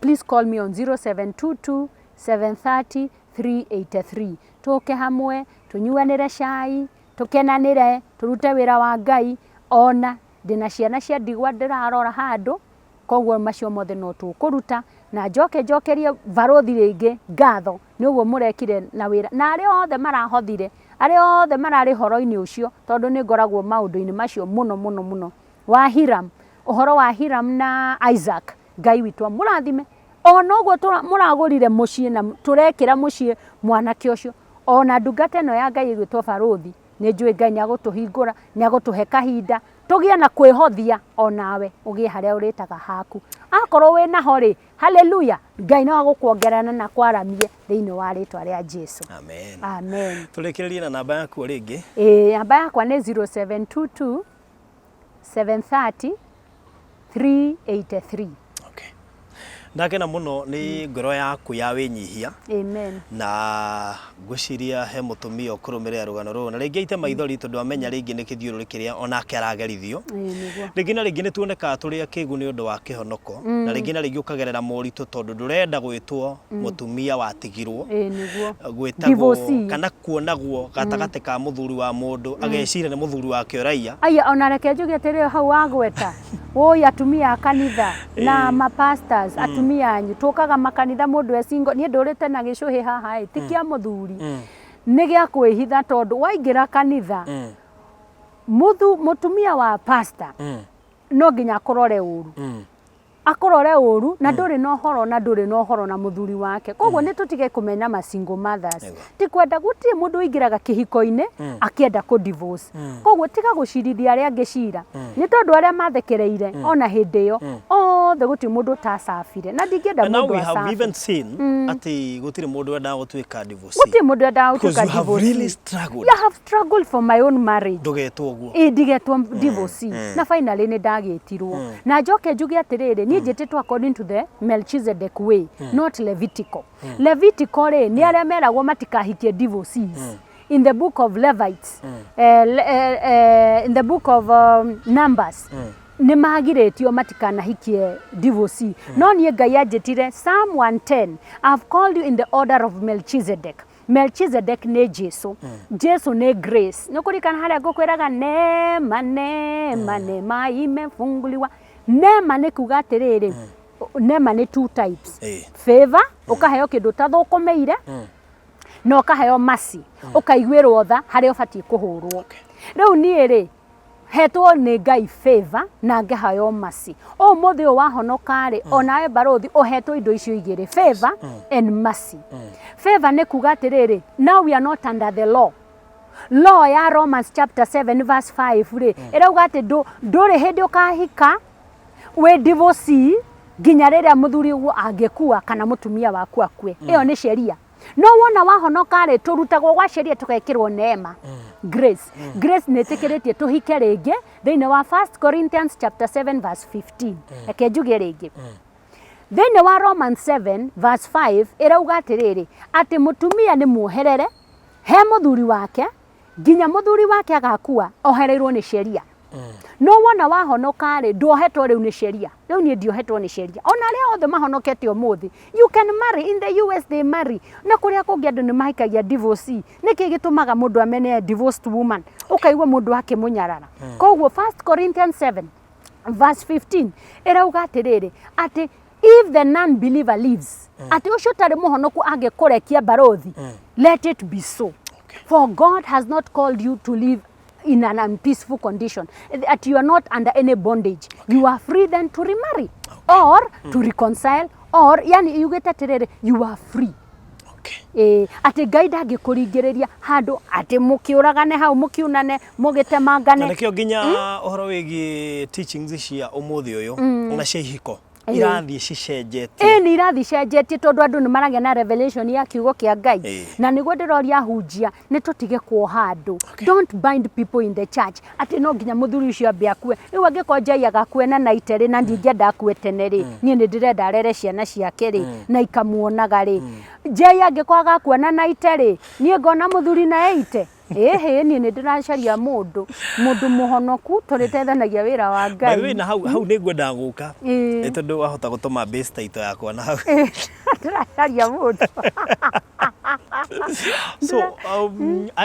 please call me on 0722 730 383. Tũke hamwe, tũnyuanĩre cai, tũkenanĩre, tũrute wĩra wa Ngai. Ona ndĩna ciana cia ndigwa ndĩrarora handũ, koguo macio mothe no tũkũruta. Na njoke njokerie barothi rĩngĩ ngatho nĩ ũguo mũrekire na wĩra, na arĩa othe marahothire, arĩa othe mararĩ horo-inĩ ũcio, tondũ nĩ ngoragwo maũndũ-inĩ macio mũno mũno mũno wa Hiram, ũhoro wa Hiram na Isaac. Ngai witũ amũrathime. Ona ũguo mũragũrire mũciĩ na tũrekĩra mũciĩ mwanake ũcio, ona ndungata ĩno ya Ngai ĩgwĩtwo barothi, nĩ njũĩ Ngai nĩ agũtũhingũra, nĩ agũtũhe kahinda tũgĩe na kwĩhothia, onawe ũgĩe harĩa ũrĩtaga haku. Akorwo wĩ naho rĩ, haleluya, Ngai no agũkuongerera na kwaramie thĩinĩ wa rĩtwa rĩa Jesu. Amen. Amen. Tũrĩkĩrĩrie na namba yaku o rĩngĩ. Ĩĩ, namba yakwa nĩ 0722 730 383. Okay. Ndakena mũno nĩ ngoro yaku ya wĩnyihia. Amen. Na ngwĩciria he mũtumia ũkũrũmĩrĩra rũgano rũrũ na rĩngĩ aite maithori tondũ amenya rĩngĩ nĩ kĩthiũrũrĩ kĩrĩa onake aragerithio. Ĩĩ, nĩguo. Rĩngĩ na rĩngĩ nĩ tuonekaga tũrĩ akĩgu nĩ ũndũ wa kĩhonoko, na rĩngĩ na rĩngĩ ũkagerera moritũ tondũ ndũrenda gwĩtwo mũtumia watigirwo, Ĩĩ, nĩguo. Gwĩtagwo Divorcee. kana kuonagwo gatagatĩ ka mũthuri wa mũndũ, ageciria nĩ mũthuri wake ũraiya. Aya, ona reke njuge atĩrĩrĩ, hau wagweta woi atumia a kanitha na mapastors, atumia anyu tũkaga makanitha mũndũ e single. Niĩ ndũrĩte na gĩcũhĩ haha ĩ, ti kĩa mũthuri, nĩ gĩa kwĩhitha, tondũ waingĩra kanitha mũtumia wa pastor no nginya akũrore ũru, akũrore ũru, na ndũrĩ na ũhoro, na ndũrĩ na ũhoro na mũthuri wake. Koguo nĩ tũtige kũmena ma single mothers. Ti kwenda, gũtirĩ mũndũ ũingĩraga kĩhiko-inĩ akĩenda kũ divorce. Koguo tiga gũcirithia arĩa angĩ cira, nĩ tondũ arĩa mathekereire ona hĩndĩ ĩyo othe gũtirĩ mũndũ ũtacabire, na ndingĩenda And now mũndũ we have acabe. even seen atĩ gũtirĩ mũndũ wendaga gũtuĩka divorcee. Gũtirĩ mũndũ endaga Because gũtuĩka you have divorcee. really struggled. I have struggled for my own marriage. Ndũgetwo ũguo. Ĩ, ndigetwo divorcee, na finally nĩ ndagĩtirwo. Na njoke njuge atĩrĩrĩ, niĩ njĩtĩtwo according to the Melchizedek way, not Levitical. Levitical rĩ, nĩ arĩa meragwo matikahikie divorcees in the book of Levites, in the book of Numbers, nĩ magirĩtio matikanahikie divorcee. No niĩ Ngai anjĩtire, Psalm 110, "I've called you in the order of Melchizedek." Melchizedek nĩ Jesu. Jesu nĩ grace. Nĩ kũririkana harĩa ngũkwĩraga neema, neema, neema imefunguliwa. Neema nĩ kuga atĩrĩrĩ, neema nĩ two types. Favor, ũkaheo kĩndũ ũtathũkũmĩire, na ũkaheo mercy, ũkaiguĩrwo tha harĩa ũbatiĩ kũhũrwo. Rĩu niĩ rĩ, hetwo nĩ Ngai favor na ngaheo mercy. Ũmũthĩ ũyũ wahonoka rĩ, onawe barothi ũhetwo indo icio igĩrĩ, favor and mercy. Favor nĩ kuga atĩrĩrĩ, now we are not under the law. Law ya Romans chapter 7 verse 5 rĩ, ĩrauga atĩ ndũrĩ hĩndĩ ũkahika wĩ divorcee nginya rĩrĩa mũthuri ũguo angĩkua kana mũtumia waku akue. Ĩyo nĩ sheria. No wona wahonoka rĩ, tũrutagwo gwa sheria tũgekĩrwo neema, grace. Grace nĩ ĩtĩkĩrĩtie tũhike rĩngĩ thĩinĩ wa 1 Corinthians chapter 7 verse 15. Reke njuge rĩngĩ, thĩinĩ wa Romans 7 verse 5 ĩrauga atĩrĩrĩ, atĩ mũtumia nĩ muoherere he mũthuri wake nginya mũthuri wake agakua, ohereirwo nĩ sheria. No wona wahonoka rĩ, nduohetwo rĩu nĩ sheria. Rĩu niĩ ndiohetwo nĩ sheria. Ona arĩa othe mahonokete ũmũthĩ, you can marry. In the US they marry. Na kũrĩa kũngĩ andũ nĩ mahikagia divorcee. Nĩkĩ gĩtũmaga mũndũ amene divorced woman? Ũkaigua mũndũ akĩmũnyarara. Koguo 1 Corinthians 7 verse 15 ĩrauga atĩrĩrĩ, atĩ if the non-believer leaves, atĩ ũcio ũtarĩ mũhonoku angĩkũrekia barothi, let it be so. For God has not called you to live in an unpeaceful condition, that you are not under any bondage. You are free then to remarry or to reconcile or, yani yugĩte atĩrĩrĩ, you are free. Ĩĩ, atĩ Ngai ndangĩkũringĩrĩria handũ atĩ mũkĩũragane hau, mũkiunane, mũgĩtemangane. Na nĩkĩo nginya ũhoro wĩgiĩ teachings cia ũmũthĩ ũyũ ona cia ihiko irathiĩ cicenjetie. Ĩĩ, nĩ irathiĩ cenjetie tondũ andũ nĩ maragĩa na revelation ya kiugo kĩa Ngai. Na nĩguo ndĩroria ahunjia nĩ tũtige kuoha andũ. Don't bind people in the church atĩ no nginya mũthuri ũcio ambe akue. Rĩu angĩkorwo Njai agakue na naite rĩ, na ndingĩenda akue tene rĩ, niĩ nĩ ndĩrenda arere ciana ciake rĩ na ikamuonaga rĩ. Njai angĩkorwo agakua na naite rĩ, niĩ ngona mũthuri na eite. Ĩhĩ, niĩ nĩ ndĩracaria mũndũ mũhonoku tũrĩteithanagia wĩra wa By the way, Ngai. Na hau nĩ ngwendaga gũka. Nĩ tondũ wahota gũtũma base title yakwa na hau. Ndĩracaria mũndũ. So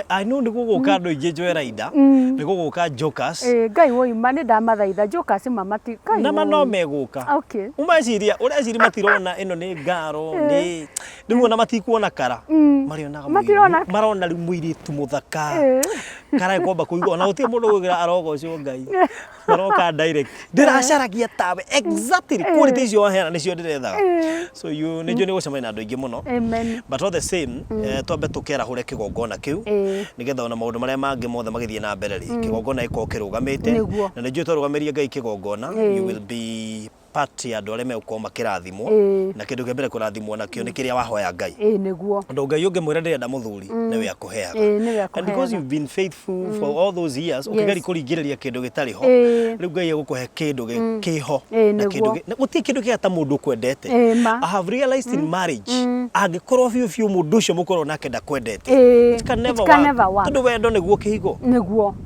I know nĩ gũgũka andũ aingĩ njoera inda, nĩ gũgũka jokers. Ĩĩ, Ngai woima, nĩ ndamathaitha jokers mamati Ngai Na ma no woi. megũka. Umeciria ũreciria matirona ĩno nĩ ngaro nĩ rĩu ona matikuona kara marĩonaga Matirona. Marona rĩu mũirĩtu mũthaka kara kwamba kũigua ona gũtirĩ mũndũ ũgwĩra arogocwo Ngai, maroka direct, ndĩracaragia tawe exactly, quality icio waheana nĩcio ndĩrethaga. So you nĩ njũĩ nĩ gũcemania na andũ aingĩ mũno. Amen. But all the same, twambe tũkerahũre kĩgongona kĩu nĩgetha ona maũndũ marĩa mangĩ mothe magĩthiĩ na mbere rĩ, kĩgongona gĩkorwo kĩrũgamĩte. Na nĩ njũĩ twarũgamĩria Ngai kĩgongona, you will be part ya andũ arĩa megũkorwo makĩrathimwo. Na kĩndũ kĩa mbere kũrathimwo nakĩo nĩ kĩrĩa wahoya Ngai. Ĩĩ, nĩguo. Tondũ Ngai ũngĩmwĩra ndĩrenda mũthuri, nĩwe akũheaga. Ĩĩ, nĩwe And because akũheaga. you've been faithful for all those years, ũkĩgeria kũringĩrĩria kĩndũ gĩtarĩ ho, rĩu Ngai egũkũhe kĩndũ kĩho. Na kĩndũ na gũtirĩ kĩndũ kĩega ta mũndũ ũkwendete. Ĩĩ, ma. I have realized in marriage, angĩkorwo biũ biũ mũndũ ũcio mũkorwo nake ndakwendete, it can It never can work. never work. Tondũ wendo nĩguo kĩhiko.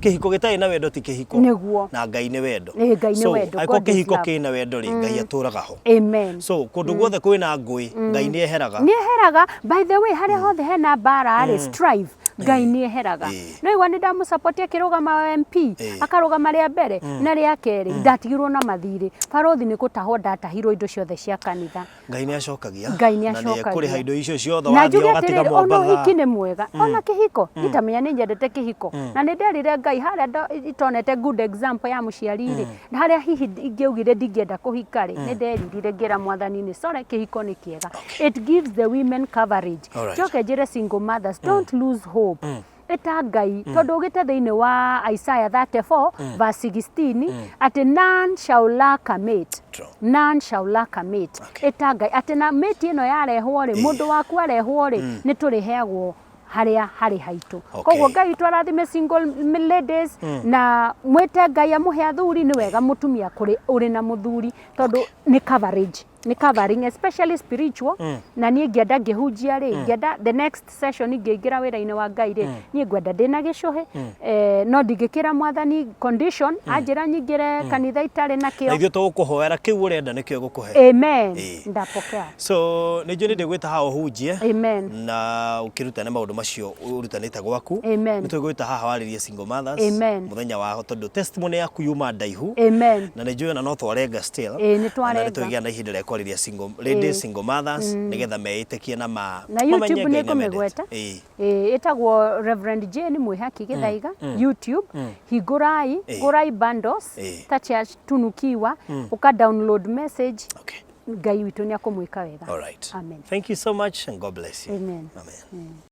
Kĩhiko gĩtarĩ na wendo ti kĩhiko. Na Ngai nĩ wendo. Ĩĩ, Ngai nĩ So wendo. angĩkorwo God is kĩhiko love. kĩna wendo rĩ, Ngai atũraga ho. Amen. So kũndũ guothe kwĩna ngũĩ, Ngai nĩ eheraga. Nĩ eheraga. By the way, harĩa hothe hena mbara rĩ, strife, Ngai nĩ eheraga. No igua nĩ ndamũsupport akĩrũgama wa MP, akarũgama rĩa mbere na rĩa kerĩ, ndatigirwo na mathirĩ. Barothi nĩ gũtahwo ndatahirwo indo ciothe cia kanitha. Ngai nĩ acokagia. Ngai nĩ Na nĩ ekũrĩha acokagia. indo icio ciothe Na wathiĩ njuge ũgatiga atĩrĩrĩ, ona Mombatha. ũhiki nĩ mwega, ona kĩhiko itamenya nĩ nyendete kĩhiko, na nĩ nderire Ngai harĩa itonete good example ya mũciari rĩ, harĩa hihi ingĩaugire ndingĩenda kũhika rĩ, nĩ nderirire ngĩra Mwathani nĩ sorry, kĩhiko nĩ kĩega. It gives the women coverage. Njoke njĩre single mothers, don't lose hope. Ĩta Ngai, tondũ ũgĩte thĩinĩ wa Isaiah 34 verse 16 atĩ none shall lack a mate. None shall lack a mate. Ĩta Ngai atĩ na mate ĩno yarehwo rĩ, mũndũ waku arehwo rĩ, nĩ tũrĩheagwo harĩa harĩ haitũ. Koguo Ngai witũ arathime single ladies na mwĩte Ngai amũhe athuri. Nĩ wega mũtumia kũrĩ ũrĩ na mũthuri tondũ nĩ coverage, nĩ covering, especially spiritual. Na niĩ ngĩenda ngĩhunjia rĩ, ngĩenda the next session ngĩingĩra wĩra-inĩ wa Ngai rĩ, niĩ ngwenda ndĩna gĩcũhĩ, no ndingĩkĩra Mwathani condition anjĩra nyingĩre kanitha itarĩ Na nakĩo. Ithuĩ tũgũkũhoera kĩu ũrenda nĩkĩo gũkũhe. Amen. Ndapokea. So nĩ njũĩ nĩ ndĩgwĩta haha ũhunjie Amen. Na ũkĩrutane maũndũ macio ũrutanĩte gwaku. Amen. Nĩ tũgwĩta haha warĩrie single mothers Amen. Mũthenya waho tondũ testimony yaku yuma ndaihu. Amen. Na nĩ njũĩ ona no twarenga still. Ĩĩ, nĩ Na twarenga. nĩ tũgĩa na ihinda rĩa kwarĩria single ladies, single mothers, nĩgetha meĩtĩkie na ma Na mamenye YouTube Ngai nĩ nĩamendete. ngũmĩgweta. Ĩĩ. Ĩĩ, ĩtagwo Reverend Jane Mwihaki Gĩthaiga YouTube. Hingũrai, gũrai bundles ta cia Tunukiwa, ũka download message. Ngai witũ nĩ akũmwĩka wega. All right. Amen. Thank you so much and God bless you. Amen. Amen.